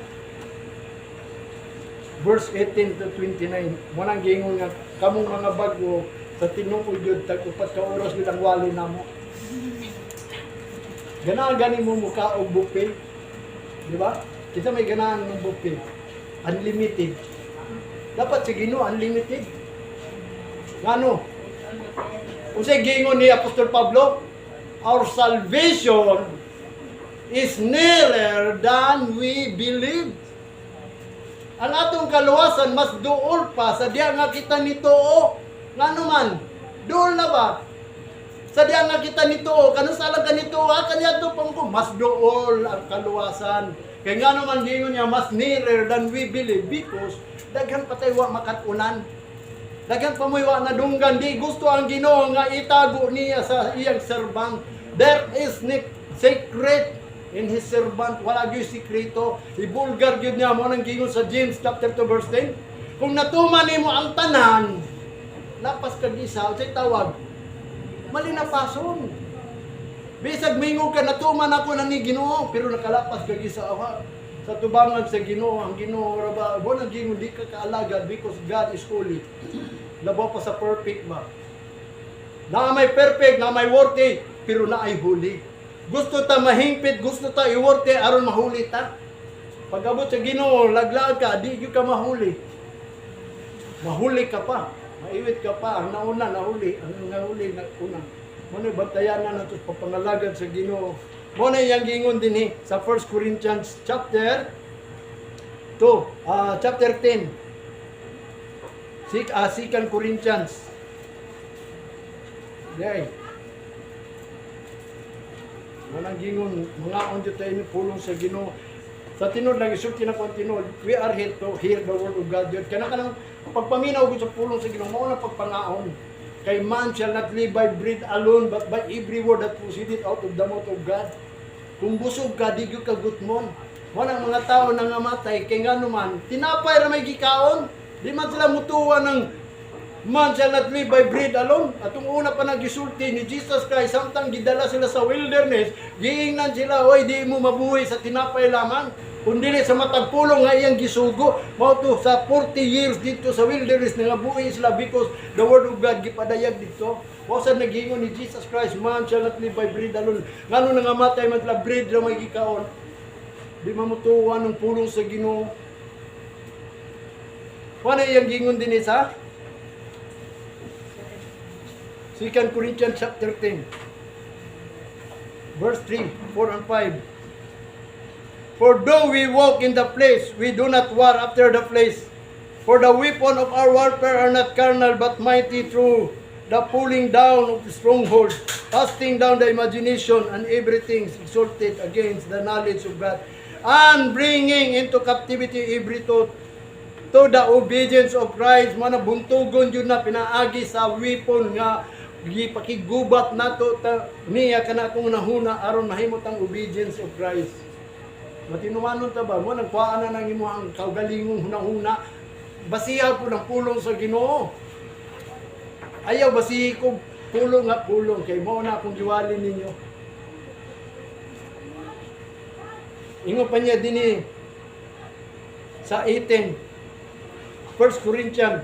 verse 18 to 29, mo nang giingon nga kamong mga bag-o sa tinuod gyud, tag 4 ka oras gyud ang wali namo. Ganahan gani mo muka og buffet, di ba? Kita may ganahan ng buffet, unlimited. Dapat sa Ginoo unlimited. Ngano? Unsay giingon ni Apostol Pablo? Our salvation is nearer than we believe. Ang atong kaluwasan mas duol pa sa diya nga kita nituo. Ngano man? Duol na ba? Sa diya nga kita nituo, kanus-a lang ka nituo, kaniadto pang ko, mas duol ang kaluwasan. Kay ngano man, giingon niya, mas nearer than we believe because daghan pa tayo wa makat-unan. Daghan pa mo'y wa nadunggan, di gusto ang Ginoo nga itago niya sa iyang servant. There is no secret in his servant. Wala gyud sikreto. Ibulgar gyud niya. Mo nang giingon sa James chapter 2 verse 10. Kung natuman nimo ang tanan, lapas kag isa, unsay tawag? Malinapason. Bisag mingon ka, natuman ako na ni Ginoo, pero nakalapas kag isa, awa, sa tubangan sa Ginoo, ang Ginoo ra ba, mo nang giingon di ka kaalagad because God is holy. Labaw pa sa perfect ba? Na may perfect, na may worthy, pero na ay holy. Gusto ta mahingpit, gusto ta i-worthy aron mahuli ta. Pag-abot sa Ginoo, laglag ka, di gyud ka mahuli. Mahuli ka pa. Maiwit ka pa. Ang nauna, nahuli. Ang nahuli, nauna. Mo na bantayan na nato sa pagpangalagad sa Ginoo. Mo na iyang giingon dinhi sa 1 Corinthians chapter 2, chapter 10. 2 Corinthians. Day. Mo nang gingon, mga on tayo ni pulong sa Ginoo. Sa tinuod lang, isulti na ko ang tinuod, we are here to hear the word of God. Yun. Kana kanang pagpaminaw ko sa pulong sa Ginoo, mao na pagpangaon. Kay man shall not live by bread alone, but by every word that proceeded out of the mouth of God. Kung busog ka, di gyud ka gutmon. Mo mga tao nang nangamatay, kay ngano man, tinapay ra may gikaon. Di man sila mutuwa ng man shall not live by bread alone. Atong una pa nagisulti ni Jesus Christ, samtang gidala sila sa wilderness, giingnan sila, "Oy, di mo mabuhi sa tinapay lamang, kundi sa matag pulong nga iyang gisugo." Mao to sa 40 years dito sa wilderness nangabuhi sila because the word of God gipadayag dito. Mao sa nagingon ni Jesus Christ, "Man shall not live by bread alone." Ngano nangamatay man sila, bread ra may gikaon. Di mamutuwa ng pulong sa Ginoo. Wala iyang gingon din sa 2 Corinthians chapter 10 verse 3, 4 and 5. For though we walk in the flesh, we do not war after the flesh. For the weapon of our warfare are not carnal, but mighty through the pulling down of the stronghold, casting down the imagination and everything exalted against the knowledge of God, and bringing into captivity every thought to the obedience of Christ. Mga buntugon yun na pinaagi sa weapon nga gipakigubat nato ta niya kana atong nahuna aron mahimot ang obedience of Christ. Matinumanon ta ba mo nagkuhaan na ng imong kaugalingong hunahuna, basiha po ng pulong sa Ginoo. Ayaw basihi ko pulong nga pulong kay mao na akong giwali ninyo. Ingon pa niya dinhi sa 18, 1 Corinthians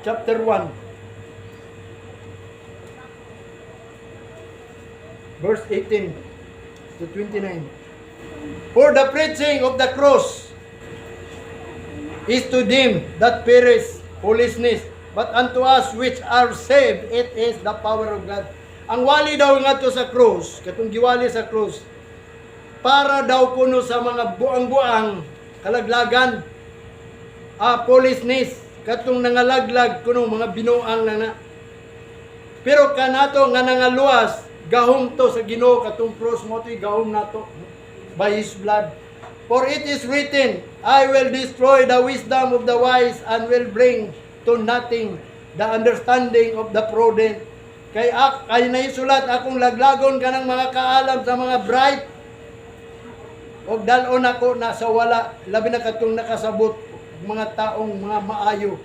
chapter 1 verse 18 to 29. For the preaching of the cross is to them that perish foolishness, but unto us which are saved it is the power of God. Ang wali daw ngadto sa cross, katong giwali sa cross, para daw kuno sa mga buang-buang kalaglagan, foolishness, katong nangalaglag kuno, mga binuang na na. Pero kanato nga nangaluwas, gahom to sa Ginoo. Katong cross mo to'y gahom nato by His blood. For it is written, "I will destroy the wisdom of the wise and will bring to nothing the understanding of the prudent." Kay naisulat, "Akong laglagon kanang mga kaalam sa mga bright og dal-on ako na sa wala," labi na katong nakasabot mga taong mga maayo.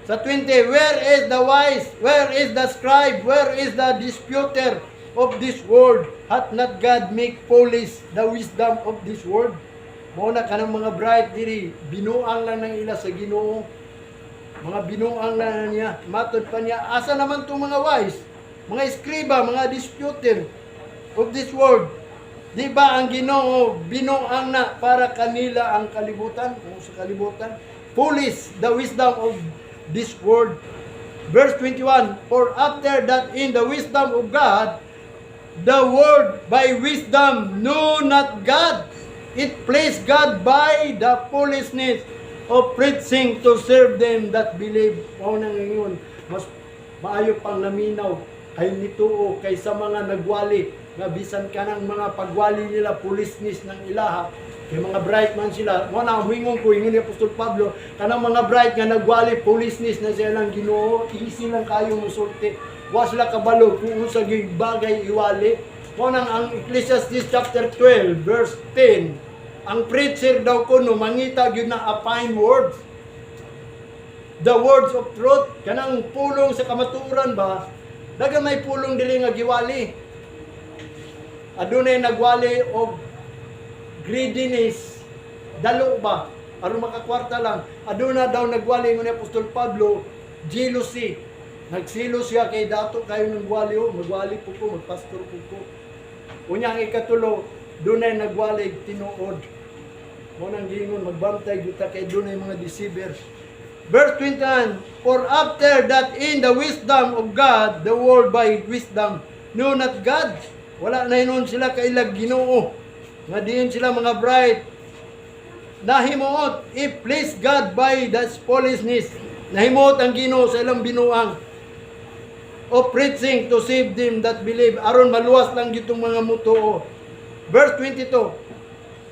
Sa 20, "Where is the wise? Where is the scribe? Where is the disputer of this world? Hath not God make foolish the wisdom of this world?" Mao na kanang mga bright diri, binuang lang ng ila sa Ginoo. Mga binuang lang niya. Matod pa niya, asa naman itong mga wise? Mga eskriba, mga disputer of this world. Di ba ang Ginoo binuang na para kanila ang kalibutan, kung sa kalibutan? Foolish the wisdom of this world. Verse 21, "For after that in the wisdom of God, the world by wisdom knew not God, it pleased God by the foolishness of preaching to save them that believe." Mao nang ingon, mas maayo pang naminaw kay nituo kaysa mga nagwali nga bisan kanang mga pagwali nila foolishness ng ilaha, kay mga bright man sila. Mo na huingon ko, ingon ni Apostol Pablo, kanang mga bright nga nagwali, foolishness na sila lang Ginoo. Easy lang kayo musulti, wa sila kabalo kung unsa gyud bagay iwali. Mo nang ang Ecclesiastes chapter 12 verse 10, ang preacher daw kuno mangita gyud na a fine words, the words of truth, kanang pulong sa kamatuoran ba. Daga may pulong dili nga giwali. Adunay nagwali og greediness, dalo ba, aron makakwarta lang. Aduna daw nagwali ni Apostol Pablo, jealousy. Nagsilo siya kay dato kayo ng wali, oh, magwali po ko, magpastor po ko. Unya ang ikatulo, dunay nagwali tinuod. Mo nang giingon, magbantay gyud ta kay dunay mga deceiver. Verse 21, "For after that in the wisdom of God, the world by wisdom knew not God." Wala na hinuon sila kailag Ginoo. Nga diin sila mga bright. Nahimuot, it please God by the foolishness. Nahimuot ang Ginoo sa ilang binuang of preaching to save them that believe. Aron maluwas lang gitong mga mutuo. Verse 22,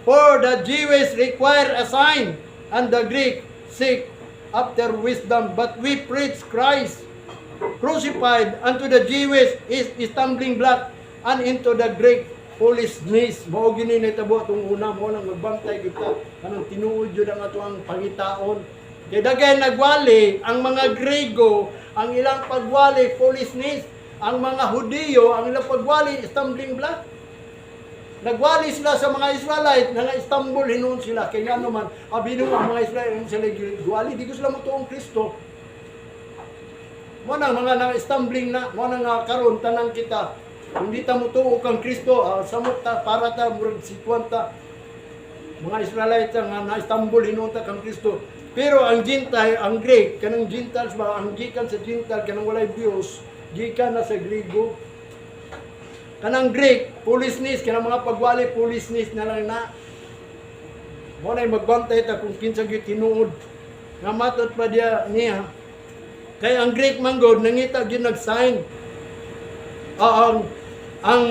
"For the Jews require a sign, and the Greek seek after wisdom, but we preach Christ crucified, unto the Jews is stumbling block, and unto the Greek foolishness." Mao gini nahitabo atong una. Mo nang magbantay gyud ta kanang tinuod jud ang ato ang pangitaon. Kay dagay nagwali ang mga Grego, ang ilang pagwali foolishness, ang mga Hudiyo, ang ilang pagwali stumbling block. Nagwali sila sa mga Israelite, nga stumble hinuon sila. Kaya nga naman, abi nung ang mga Israelite sila gwali, di ko sila motuong Kristo. Mo na mga na stumbling na, mo na nga karon tanan kita. Kung di ta motuo kang Kristo, samot ta para ta murag sitwan ta. Mga Israelite nga na stumble hinuon ta kang Kristo. Pero ang Gentile, ang Greek, kanang Gentiles ba, ang gikan sa Gentile, kanang walay Dios, gikan na sa Griego. Kanang Greek, foolishness, kanang mga pagwali, foolishness na lang na. Mo na magbantay ta kung kinsa gyud tinuod. Nga matod pa diya niya. Kay ang Greek man gud nangita gyud nag-sign. Ang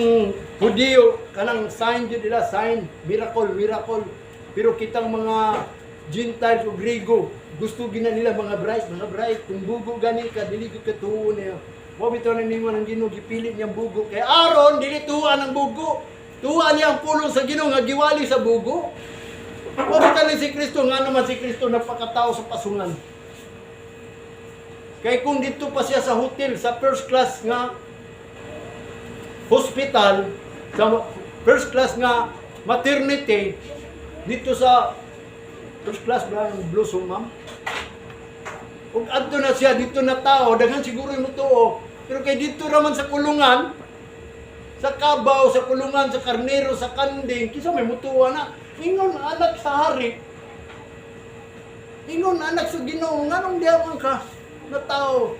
Hudiyo kanang sign gyud nila, sign, miracle, miracle. Pero kitang mga Gentiles o Griego, gusto gina nila mga bright, mga bright. Kung bugo gani ka, dili gyud ka tuo niya. Mo bitaw nang ningon ang Ginoo, gipili niyang bugo. Kay aron dili tuwa ng bugo. Tuwa niya ang pulong sa Ginoo nga giwali sa bugo. Mo bitaw ni si Kristo, nga naman si Kristo nagpakatao sa pasungan. Kay kung dito pa siya sa hotel, sa first class nga hospital, sa first class nga maternity, dito sa first class ba ang Blue ma'am? Ug adto na siya dito na tao, daghan siguro yung tuo. Pero kay dito raman sa kulungan, sa kabaw, sa kulungan, sa karnero, sa kanding, kisa may mutuwa na. Ingon anak sa hari. Ingon anak sa Ginoo, nganong diha man ka na tao?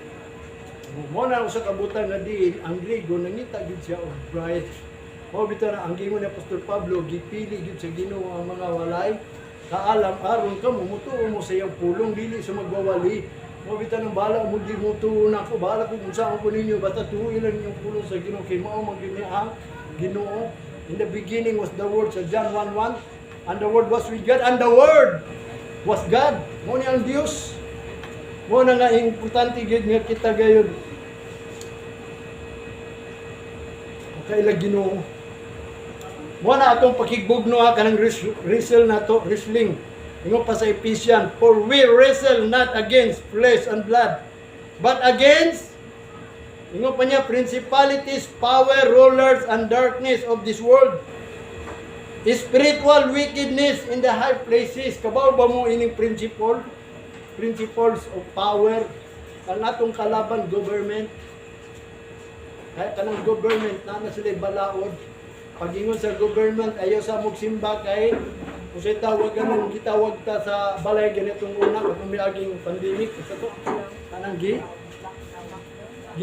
Mo na sa kabutan nga diin ang Griego nangita gid siya og bright. Mao bitaw na ang gingon ni Apostol Pablo, gipili gid sa Ginoo ang mga walay kaalam aron kamo mutuo mo sa iyang pulong, dili sa magwawali. Mo bitaw nang bahala mo, di mo tuo na ako, bahala kung unsa ko ninyo, basta tuo lang inyong pulong sa Ginoo kay mao man gyud ni ang Ginoo. In the beginning was the Word sa John 1:1, and the Word was with God and the Word was God. Mo ni ang Dios. Mo na nga importante gyud nga kita gayon makaila Ginoo. Mo na atong pakigbugno ha, kanang wrestle na to, wrestling. Ingon pa sa Ephesians, "For we wrestle not against flesh and blood, but against," ingon pa niya, "principalities, power, rulers, and darkness of this world, spiritual wickedness in the high places." Kabaw ba mo ining principle? Principles of power. Ang atong kalaban, government. Kaya kanang government, na na sila balaod. Pag-ingon sa government, ayaw sa simba kay kung sa tawag ganun, gitawag ta sa balay ganitong una, kung miaging pandemic, sa to, anang gi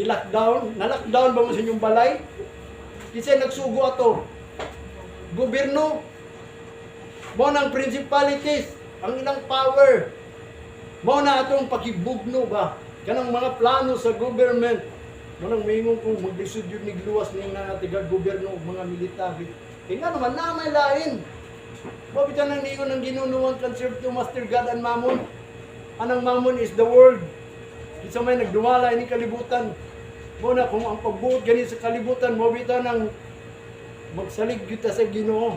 lockdown, na lockdown ba mo sa inyong balay? Kasi nagsugo ato. Gobyerno, mo nang principalities, ang ilang power. Mo na atong pakibugno ba? Kanang mga plano sa government. Mo nang maingon kung maglisod yun ni luwas ning nga tiga gobyerno ug mga military. Kaya nga naman na may lain. Mo bitaw nang ningon ng Ginoo, "No one can serve two master, God and Mammon." Anang Mammon is the world. Kinsa may nagdumala ini kalibutan. Mo na kung ang pagbuot gani sa kalibutan, mo bitaw nang magsalig gyud ta sa Ginoo.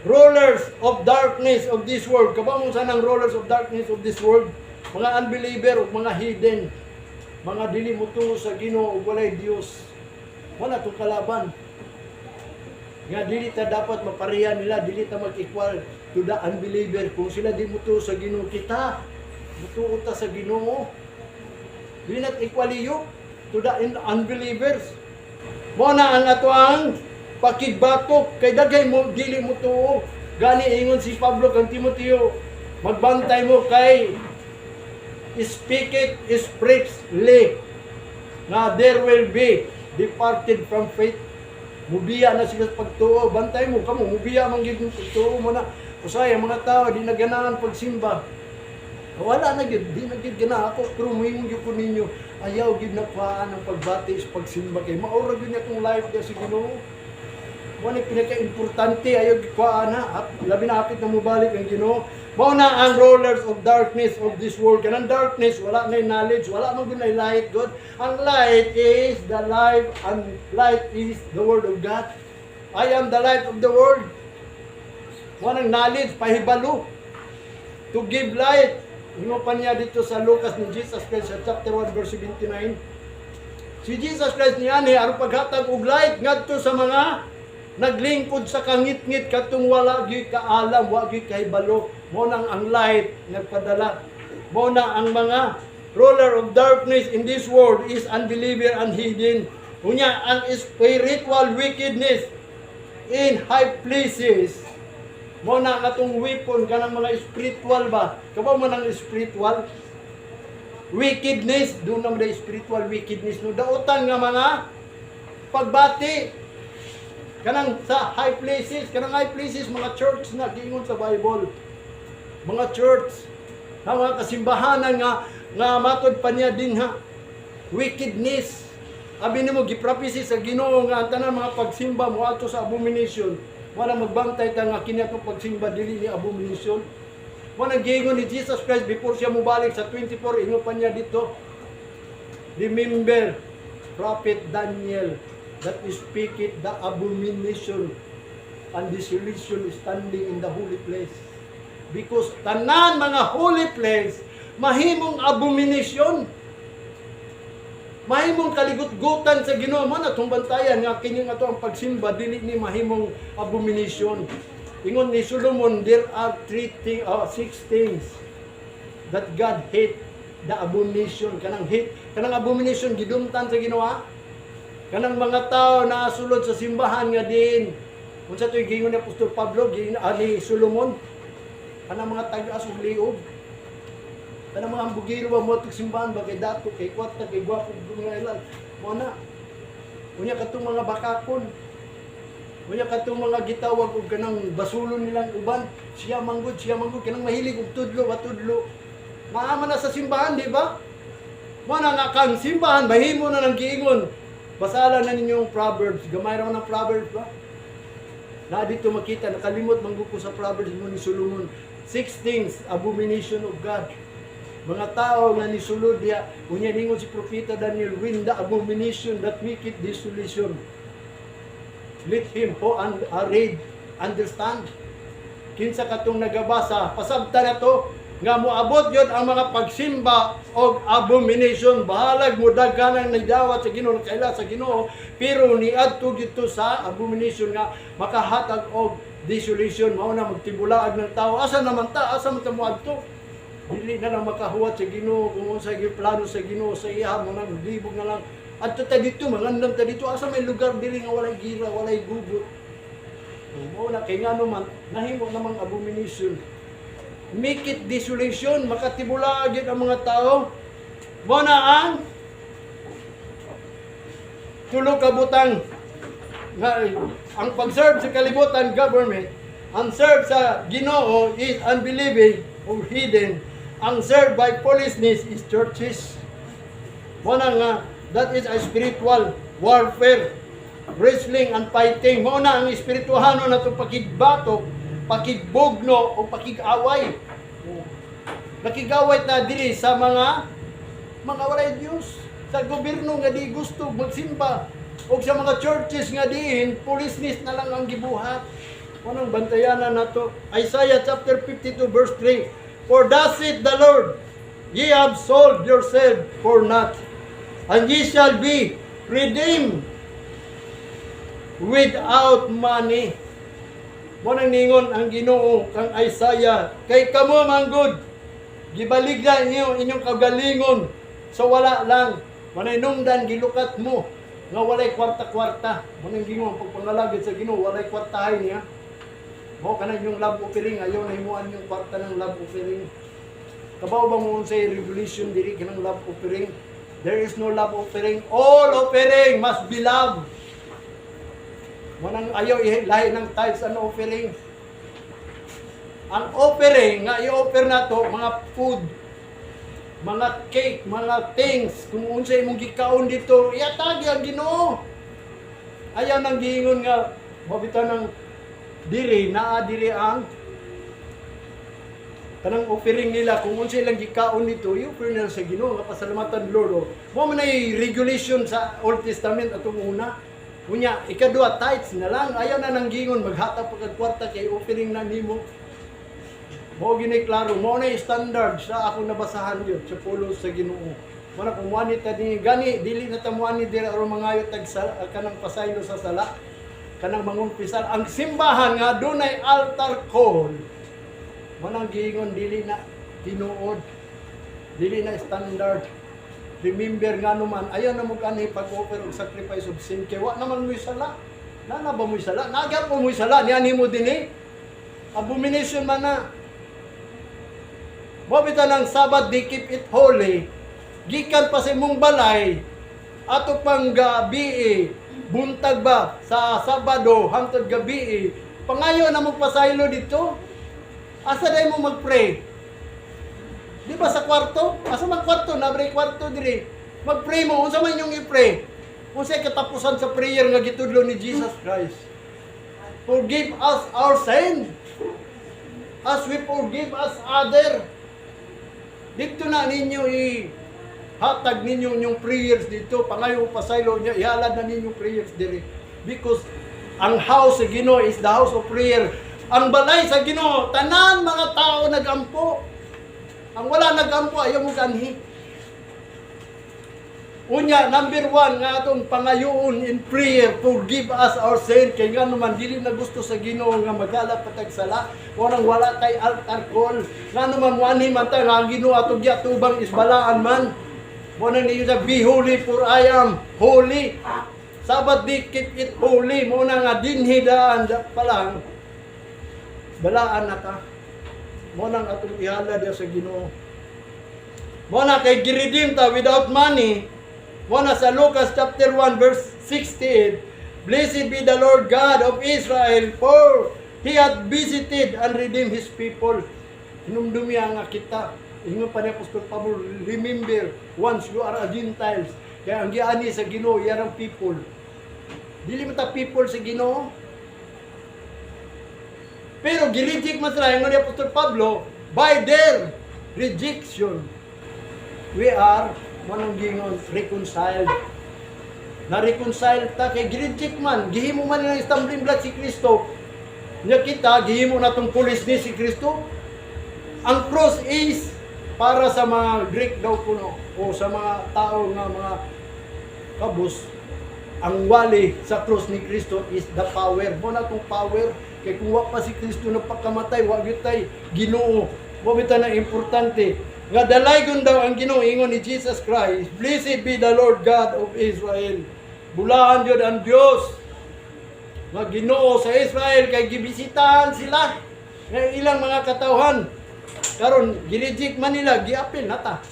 Rulers of darkness of this world. Kabaw mo sa nang rulers of darkness of this world? Mga unbeliever ug mga heathen. Mga dili mo sa Ginoo ug walay Dios. Wala tong kalaban. Nga dili ta dapat mapareha nila, dili ta mag-equal to the unbeliever. Kung sila di mo sa Ginoo, kita mutuo ta sa Ginoo. Dili not equally you to the unbelievers. Mo na ang ato ang pakigbatok kay daghay mo dili mo tuo. Gani ingon si Pablo kang Timoteo, "Magbantay mo kay speak it expressly nga there will be departed from faith." Mubiya na sila sa pagtuo. Bantay mo kamo, mubiya man gyud yung pagtuo mo na. Usay ang mga tao di na ganahan pagsimba. Wala na gyud, di na gyud gana ako, pero moingon gyud ko ninyo, ayaw gyud na kuhaan ang pagbati sa pagsimba kay maura gyud niya akong life diya sa Ginoo. Mo ni pinaka-importante, ayaw gyud kuhaan na, labi na hapit na mobalik ang Ginoo. Mao na ang rulers of darkness of this world. Kanang darkness, wala na knowledge, wala man gyud na light God. Ang light is the life and light is the word of God. "I am the light of the world." Mo nang knowledge, pahibalo. To give light. Ingon pa niya dito sa Lucas ni Jesus Christ sa chapter 1 verse 79. Si Jesus Christ niya ni aron paghatag og light ngadto sa mga naglingkod sa kangitngit, katong wala gyud kaalam, wa gyud kahibalo. Mo nang ang light nagpadala. Mo na ang mga ruler of darkness in this world is unbeliever and heathen. Unya ang spiritual wickedness in high places. Mo na ang atong weapon, kanang mga spiritual ba? Kabaw man ang spiritual wickedness, doon naman the spiritual wickedness, no, dautan nga mga pagbati kanang sa high places, kanang high places, mga church na giingon sa Bible. Mga church, nga mga kasimbahanan nga nga matod pa niya din ha wickedness. Abi nimo giprophesy sa Ginoo nga ang tanan mga pagsimba mo adto sa abomination. Wala, magbantay ta nga kini atong pagsimba dili ni abomination. Wala, giingon ni Jesus Christ before siya mobalik sa 24, ingon pa niya dito, "Remember Prophet Daniel that speaketh the abomination and desolation standing in the holy place." Because tanan mga holy place mahimong abomination. Mahimong kaligut-gutan sa Ginoo. Mo na itong bantayan nga kini nga to ang pagsimba dili ni mahimong abomination. Ingon ni Solomon, there are three thing, six things that God hate: the abomination, kanang hate, kanang abomination gidumtan sa Ginoo. Kanang mga tao na sulod sa simbahan nga din unsa to'y giingon ni Apostol Pablo, giingon ni Solomon, kanang mga tag-as ug liog, kanang mga ambugiro ba mo simbahan ba kay dato, kay kwarta, kay gwapo mga ilan mo na. Unya katong mga bakakon, unya katong mga gitawag og kanang basulon nilang uban, siya manggod, siya manggod, kanang mahilig og tudlo ba, tudlo. Naa man na sa simbahan, di ba? Mo na nga kang simbahan, mahimo na ng giingon. Basala na ninyo ang Proverbs. Gamay ra man ang Proverbs ba? Na dito makita, nakalimot man ko sa Proverbs mo ni Solomon. Six things, abomination of God. Mga tao nga nisulod diya, unya ningon si Propeta Daniel, "When the abomination that make it desolation, let him who read understand." Kinsa katong nagabasa, pasabta na to, nga moabot yun ang mga pagsimba og abomination. Bahalag mo daghan ang nagdawat sa Ginoo, nakaila sa Ginoo, pero niadto didto sa abomination nga makahatag og desolation. Mao na magtibulaag ng tao. Asa naman ta? Asa man ta moadto? Dili na lang makahuwat sa Ginoo kung unsa gyud plano sa Ginoo sa iya mo, nang libog na lang. Adto ta dito, mangandam ta dito. Asa may lugar dili nga walay gira, walay gugot? Mao na kay ngano man nahimo namang abomination, make it desolation, makatibulaag gyud ang mga tao. Mao na ang tulo ka butang nga ang pag-serve sa kalibutan, government. Ang serve sa Ginoo is unbelieving or hidden. Ang serve by foolishness is churches. Mao na nga that is a spiritual warfare, wrestling and fighting. Mao na ang espirituhano na itong pakigbatok, pakigbugno o pakig-away. Nakigaway ta diri sa mga walay Diyos, sa gobyerno nga di gusto magsimba o sa mga churches nga diin foolishness na lang ang gibuhat. Anong bantayanan nato? Isaiah chapter 52 verse 3: "For thus saith the Lord, ye have sold yourself for naught, and ye shall be redeemed without money." Mo nang ningon ang Ginoo kang Isaiah, kay kamo manggod gibaligya niyo inyong kagalingon sa wala lang. Manay nungdan gilukat mo nga walay kwarta-kwarta. Mo nang gingon ang pagpangalagad sa Ginoo, walay kwartahay niya. Mo kana inyong love offering, ayaw na himuan yung kwarta ng love offering. Kabaw ba mo unsay revelation diri kanang love offering? There is no love offering. All offering must be love. Mo nang ayaw lahi ng tithes and offering. Ang offering nga i-offer nato, mga food, mga cake, mga things, kung unsa imong gikaon dito, iatagi ang Ginoo. Ayaw nang giingon nga mabita ng diri naa diri ang kanang offering nila. Kung unsa ilang gikaon dito, i-offer nila sa Ginoo nga pasalamatan, Lord. Oh. Mo man ay regulation sa Old Testament atong una. Unya, ikaduha, tithes na lang. Ayaw na nang gingon maghatag pa kag kwarta kay offering na nimo. Mo gini klaro, mo na yung standard sa akong nabasahan yun sa pulo sa Ginoo. Mo na kung muani ta ni gani dili na ta muani dira aron mangayo tag sa kanang pasaylo sa sala, kanang mangumpisal ang simbahan nga dunay altar call. Mo nang giingon dili na tinuod. Dili na standard. Remember nga naman, ayaw na mo kanhi pag-offer og sacrifice of sin kay wa naman mo'y sala. Nana ba mo'y sala? Nagyap mo mo'y sala niani mo dinhi. Abomination man na. Mo bitaw ng Sabbath day, keep it holy. Gikan pa sa imong balay, ato pang gabi, buntag ba sa Sabado hangtod gabi, pangayo na mo pasaylo dito. Asa day mo mag-pray? Di ba sa kwarto? Asa man kwarto? Nabre kwarto diri. Mag-pray mo. Unsa man inyong i-pray? Unsay katapusan sa prayer nga gitudlo ni Jesus Christ? "Forgive us our sin as we forgive us other." Dito na ninyo i hatag ninyo inyong prayers dito. Pangayo pasaylo niya, ihalad na ninyo prayers diri. Because ang house sa Ginoo is the house of prayer. Ang balay sa Ginoo, tanan mga tao nagampo. Ang wala nagampo, ayaw mo ganhi. Unya, number one nga atong pangayoon in prayer, "Forgive us our sin." Kay nga naman, dili na gusto sa Ginoo nga maghala patag sala. Walang wala tay altar call. Nga naman, muanhi man ta, nga ang Ginoo atong giatubang is balaan man. Mo na niyo sa "Be holy, for I am holy." Sabbath day, keep it holy. Mo na nga dinhi daan pa lang, balaan na ta. Mo nang atong ihala diya sa Ginoo. Mo na kay giredeem ta without money. Mo na sa Lucas chapter 1 verse 68, "Blessed be the Lord God of Israel, for He hath visited and redeemed His people." Hinumdumi nga kita. Ingon pa ni Apostol Pablo, "Remember, once you are a Gentiles." Kaya ang giani sa Ginoo, iyang people. Dili man ta people sa Ginoo. Pero gireject man sila, ingon ni Apostol Pablo, by their rejection, we are, manong gingon, reconciled. Na-reconcile ta kay gireject man, gihimo man nila stumbling block si Kristo. Nya kita, gihimo na tong pulis ni si Kristo. Ang cross is para sa mga Greek daw kuno o sa mga tao nga mga kabus. Ang wali sa cross ni Kristo is the power mo na tong power, kay kung wa pa si Kristo na pagkamatay, wa gyud tay Ginoo, wa gyud na importante nga dalaygon daw ang Ginoo. Ingon ni Jesus Christ, "Blessed be the Lord God of Israel." Bulahan jud ang Dios nga Ginoo sa Israel kay gibisitahan sila nga ilang mga katawhan. Karon gireject man nila, giapil na ta.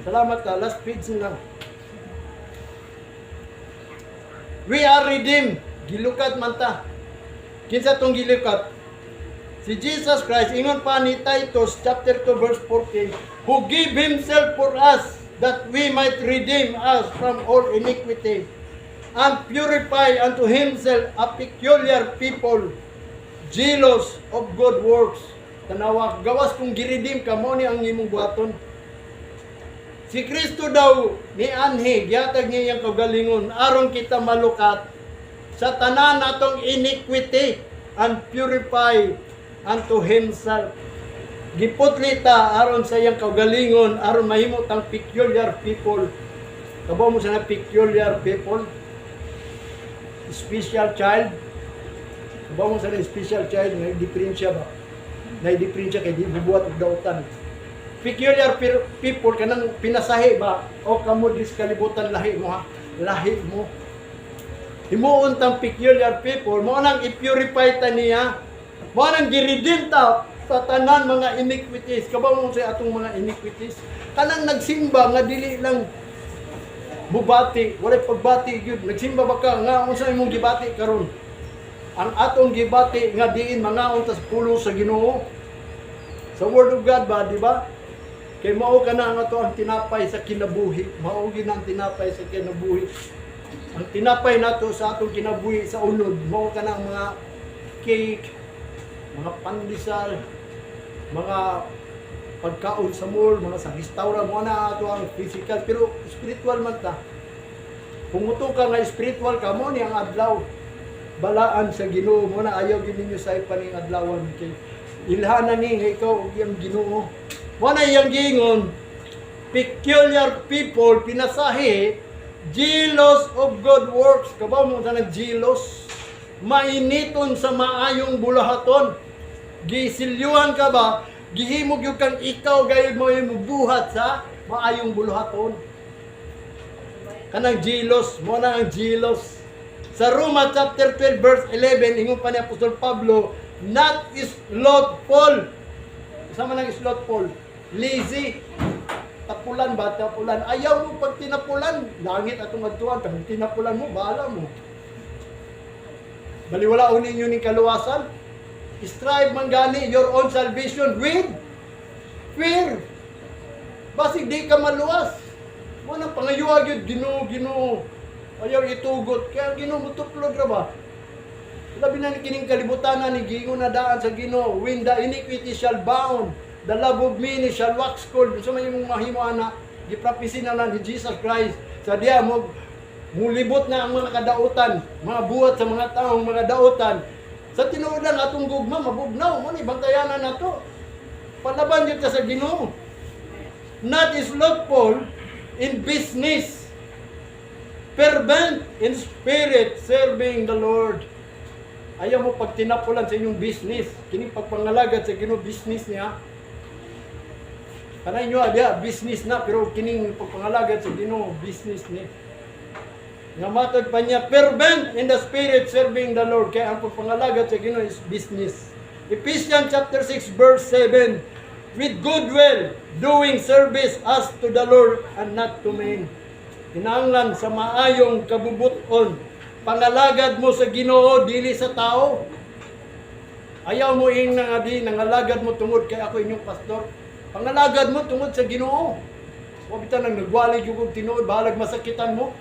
Salamat ta, last page na. We are redeemed. Gilukat man ta. Kinsa tong gilukat? Si Jesus Christ. Ingon pa ni Titus chapter 2 verse 14, "Who gave himself for us that we might redeem us from all iniquity and purify unto himself a peculiar people, jealous of good works." Tanawa, gawas kung giredeem ka mo ni ang imong buhaton. Si Kristo daw ni anhi, gihatag niya iyang kaugalingon aron kita malukat sa tanan natong iniquity and purify unto himself. Giputli ta aron sa iyang kaugalingon, aron mahimo tang peculiar people. Kabaw mo sa na peculiar people? Special child. Kabaw mo sa na special child, may diferensya ba? May diferensya kay di bubuhat og dautan. Peculiar people, kanang pinasahi ba o kamo dis kalibutan, lahi mo ha, lahi mo. Himuon tang peculiar people mo nang i-purify ta niya, mo nang giredeem ta sa tanan mga iniquities. Kabaw mo sa atong mga iniquities? Kanang nagsimba nga dili lang bubati, walay pagbati gyud. Nagsimba ba ka nga unsa imong gibati karon? Ang atong gibati nga diin mangaon ta sa pulong sa Ginoo, sa Word of God ba, di ba? Kay mao ka na ang ato ang tinapay sa kinabuhi. Mao gyud ang tinapay sa kinabuhi. Ang tinapay nato sa atong kinabuhi sa unod, mao ka na ang mga cake, mga pandesal, mga pagkaon sa mall, mga sa restaurant, mo na ato ang physical, pero spiritual man ta. Kung muto ka nga spiritual ka mo ni ang adlaw balaan sa Ginoo mo na, ayaw gyud ninyo sa ipaning adlawan kay ilhanan ni nga ikaw ug iyang Ginoo. Mo na iyang giingon, peculiar people, pinasahi, jealous of good works. Kabaw mo sa nag jealous? Mainiton sa maayong bulahaton. Gisilyuhan ka ba? Gihimo gyud kang ikaw gayud mo imong buhat sa maayong buluhaton. Kanang jealous, mo na ang jealous. Sa Roma chapter 12 verse 11, ingon pa ni Apostol Pablo, "Not slothful." Sama ng slothful? Lazy. Tapulan ba? Tapulan. Ayaw mo pag tinapulan. Langit atong adtuan. Pag tinapulan mo, bahala mo. Baliwala ninyo ning kaluwasan. Strive man gani your own salvation with fear. Basig di ka maluwas. Mo nang pangayuha gyud, Ginoo, Ginoo. Ayaw itugot. Kaya Ginoo mo tuplod ra ba? Labi na ni kining kalibutan ni giingon na daan sa Ginoo, "When the iniquity shall bound, the love of many shall wax cold." Unsa may imong mahimo ana? Giprophesy na lang ni Jesus Christ. Sa diya mo mulibot na ang mga kadautan, mga buhat sa mga taong mga dautan. Sa tinuod lang atong gugma mabugnaw mo ni bantayanan nato. Palaban gyud ka sa Ginoo. "Not slothful in business. Fervent in spirit, serving the Lord." Ayaw mo pag tinapulan sa inyong business. Kini pagpangalagad sa Ginoo, business niya. Kanay nyo, diya, business na, pero kining pagpangalagad sa Ginoo, business ni. Nga matod pa niya, "Fervent in the spirit, serving the Lord." Kaya ang pagpangalagad sa Ginoo is business. Ephesians chapter 6 verse 7, "With goodwill, doing service as to the Lord and not to men." Kinahanglan sa maayong kabubuton, pangalagad mo sa Ginoo, dili sa tao. Ayaw mo ing nga di nangalagad mo tungod kay ako inyong pastor. Pangalagad mo tungod sa Ginoo. Wa bitaw nang nagwali gyud og tinuod, bahalag masakitan mo.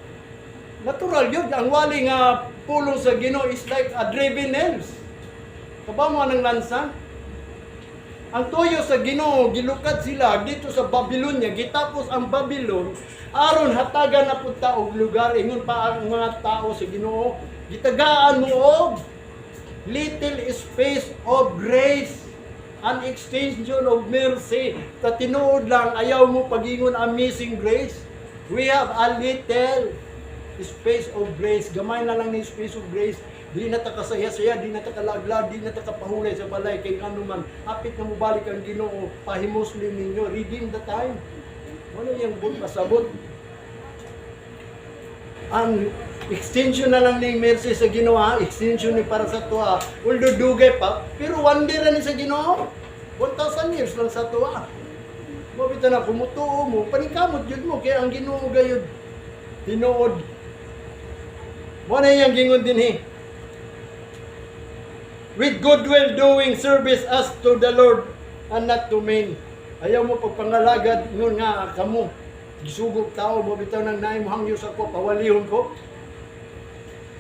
Natural yun. Ang wali nga pulong sa Ginoo is like a driven nails. Kabaw mo anang lansa? Ang tuyo sa Ginoo, gilukad sila dito sa Babylonia, gitapos ang Babylon, aron hatagan na pud ta og lugar, ingon pa ang mga tao sa Ginoo, gitagaan mo og little space of grace, an extension of mercy. Ta tinuod lang, ayaw mo pagingon amazing grace. We have a little space of grace. Gamay na lang ni space of grace. Di na ta kasaya-saya, di na ta kalaglag, di na ta kapahulay sa balay kay ngano man hapit na mobalik ang Ginoo, pahimuslim ninyo, redeem the time. Ano yung but pasabot? Ang extension na lang ning mercy sa Ginoo, ha? Extension ni para sa tuwa. Although dugay pa, pero one day ra ni sa Ginoo. 1,000 years lang sa tuwa. Mao bitaw na kumutuo mo, paningkamot jud mo kay ang Ginoo gayud tinuod. Mo na iyang gingon dinhi. With goodwill doing service as to the Lord and not to men. Ayaw mo pagpangalagad ngon nga kamo. Gisugok tao mo bitaw nang naay mo hangyo sa ko, pawalihon ko.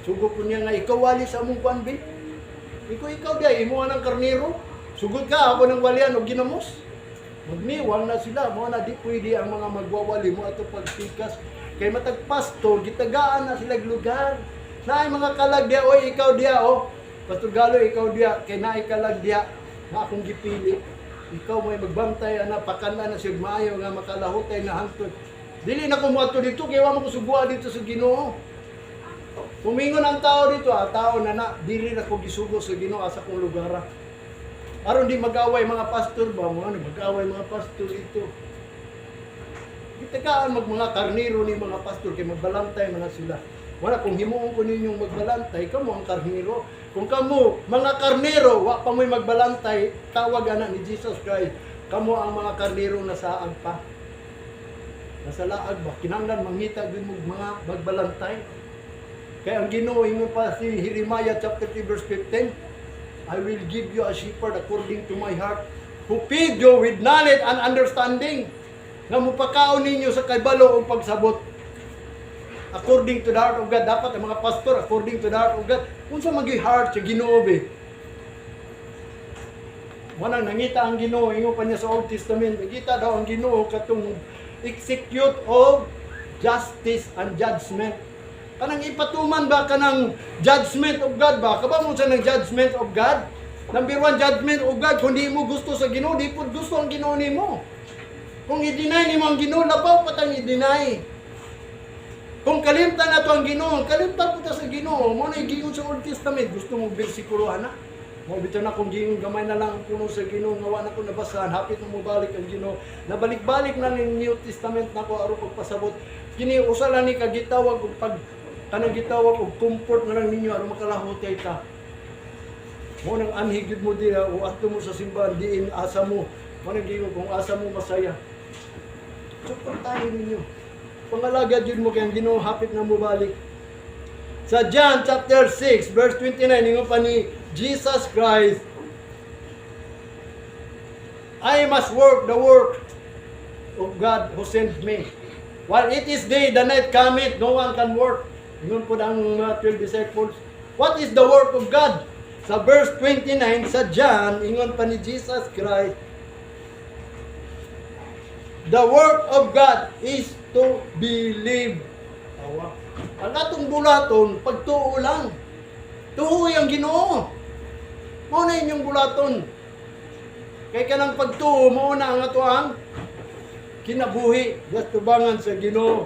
Sugok ko niya nga ikaw wali sa among kuan bi. Ikaw diay imo ng karniro. Sugod ka ako ng walian og ginamos. Magniwang na sila mo na di pwede ang mga magwawali mo ato pagpikas kay matag pastor gitagaan na sila og lugar. Naay mga kalag diya, oy ikaw diya oh. Pastor Galo, ikaw diya kay naay kalag diya nga akong gipili. Ikaw mo'y magbantay ana pakana na siya maayo nga makalahutay na hangtod. Dili na ko moadto dito kay wa mo ko sugua dito sa Ginoo. Kumingon ang tao dito, ah, tao na na, dili na ko gisugo sa Ginoo asa kong lugar. Ah. Aron di mag-away mga pastor ba, mga ano, mag-away mga pastor dito. Gitagaan mag mga karniro ni mga pastor kay magbalantay mga sila. Wala kung himuon ko ninyong magbalantay, kamo ang karniro. Kung kamo mga karniro, wa pa mo'y magbalantay, tawag ana ni Jesus Christ, kamo ang mga karniro na saag pa. Nasa laag ba? Kinahanglan mangita gyud mo mga magbalantay. Kaya ang Ginoo ingon pa si Jeremiah chapter 3 verse 15, "I will give you a shepherd according to my heart who feed you with knowledge and understanding." Nga mupakaon ninyo sa kaybalo og pagsabot. According to the heart of God, dapat ang mga pastor according to the heart of God. Unsa man gyud heart sa Ginoo be? Wanang nangita ang Ginoo, ingon pa niya sa Old Testament, nangita daw ang Ginoo katong execute of justice and judgment. Kanang ipatuman ba kanang judgment of God ba? Kabaw mo sa ng judgment of God? Number one, judgment of God, kung di mo gusto sa Ginoo, di po gusto ang Ginoo nimo. Kung i-deny nimo ang Ginoo, labaw pa tang i-deny. Kung kalimtan na to ang Ginoo, kalimtan po ta sa Ginoo. Mo na giingon sa Old Testament, gusto mo bersikulo ana? Mo bitaw na kung giingon gamay na lang ang puno sa Ginoo nga wa na ko nabasahan, hapit na mobalik ang Ginoo. Nabalik-balik na ning New Testament nako aron pagpasabot. Kini usa lang ni kagitawag og pag kanang gitawag og comfort na lang ninyo aron makalahutay ta. Mo nang anhi gyud mo diha o adto mo sa simbahan diin asa mo. Mo nang giingon kung asa mo masaya. Suportahin ninyo. Pangalagad yun mo kay ang Ginoo hapit na mobalik. Sa John chapter 6 verse 29 ingon pa ni Jesus Christ, "I must work the work of God who sent me. While it is day, the night cometh, no one can work." Ingon po ang mga 12 disciples. What is the work of God? Sa verse 29 sa John, ingon pa ni Jesus Christ, "The work of God is to believe." Awa. Ang atong bulaton, pagtuo lang. Tuoy ang Ginoo. Mao na inyong bulaton. Kay kanang pagtuo, mao na ang ato ang kinabuhi. Tubangan sa Ginoo.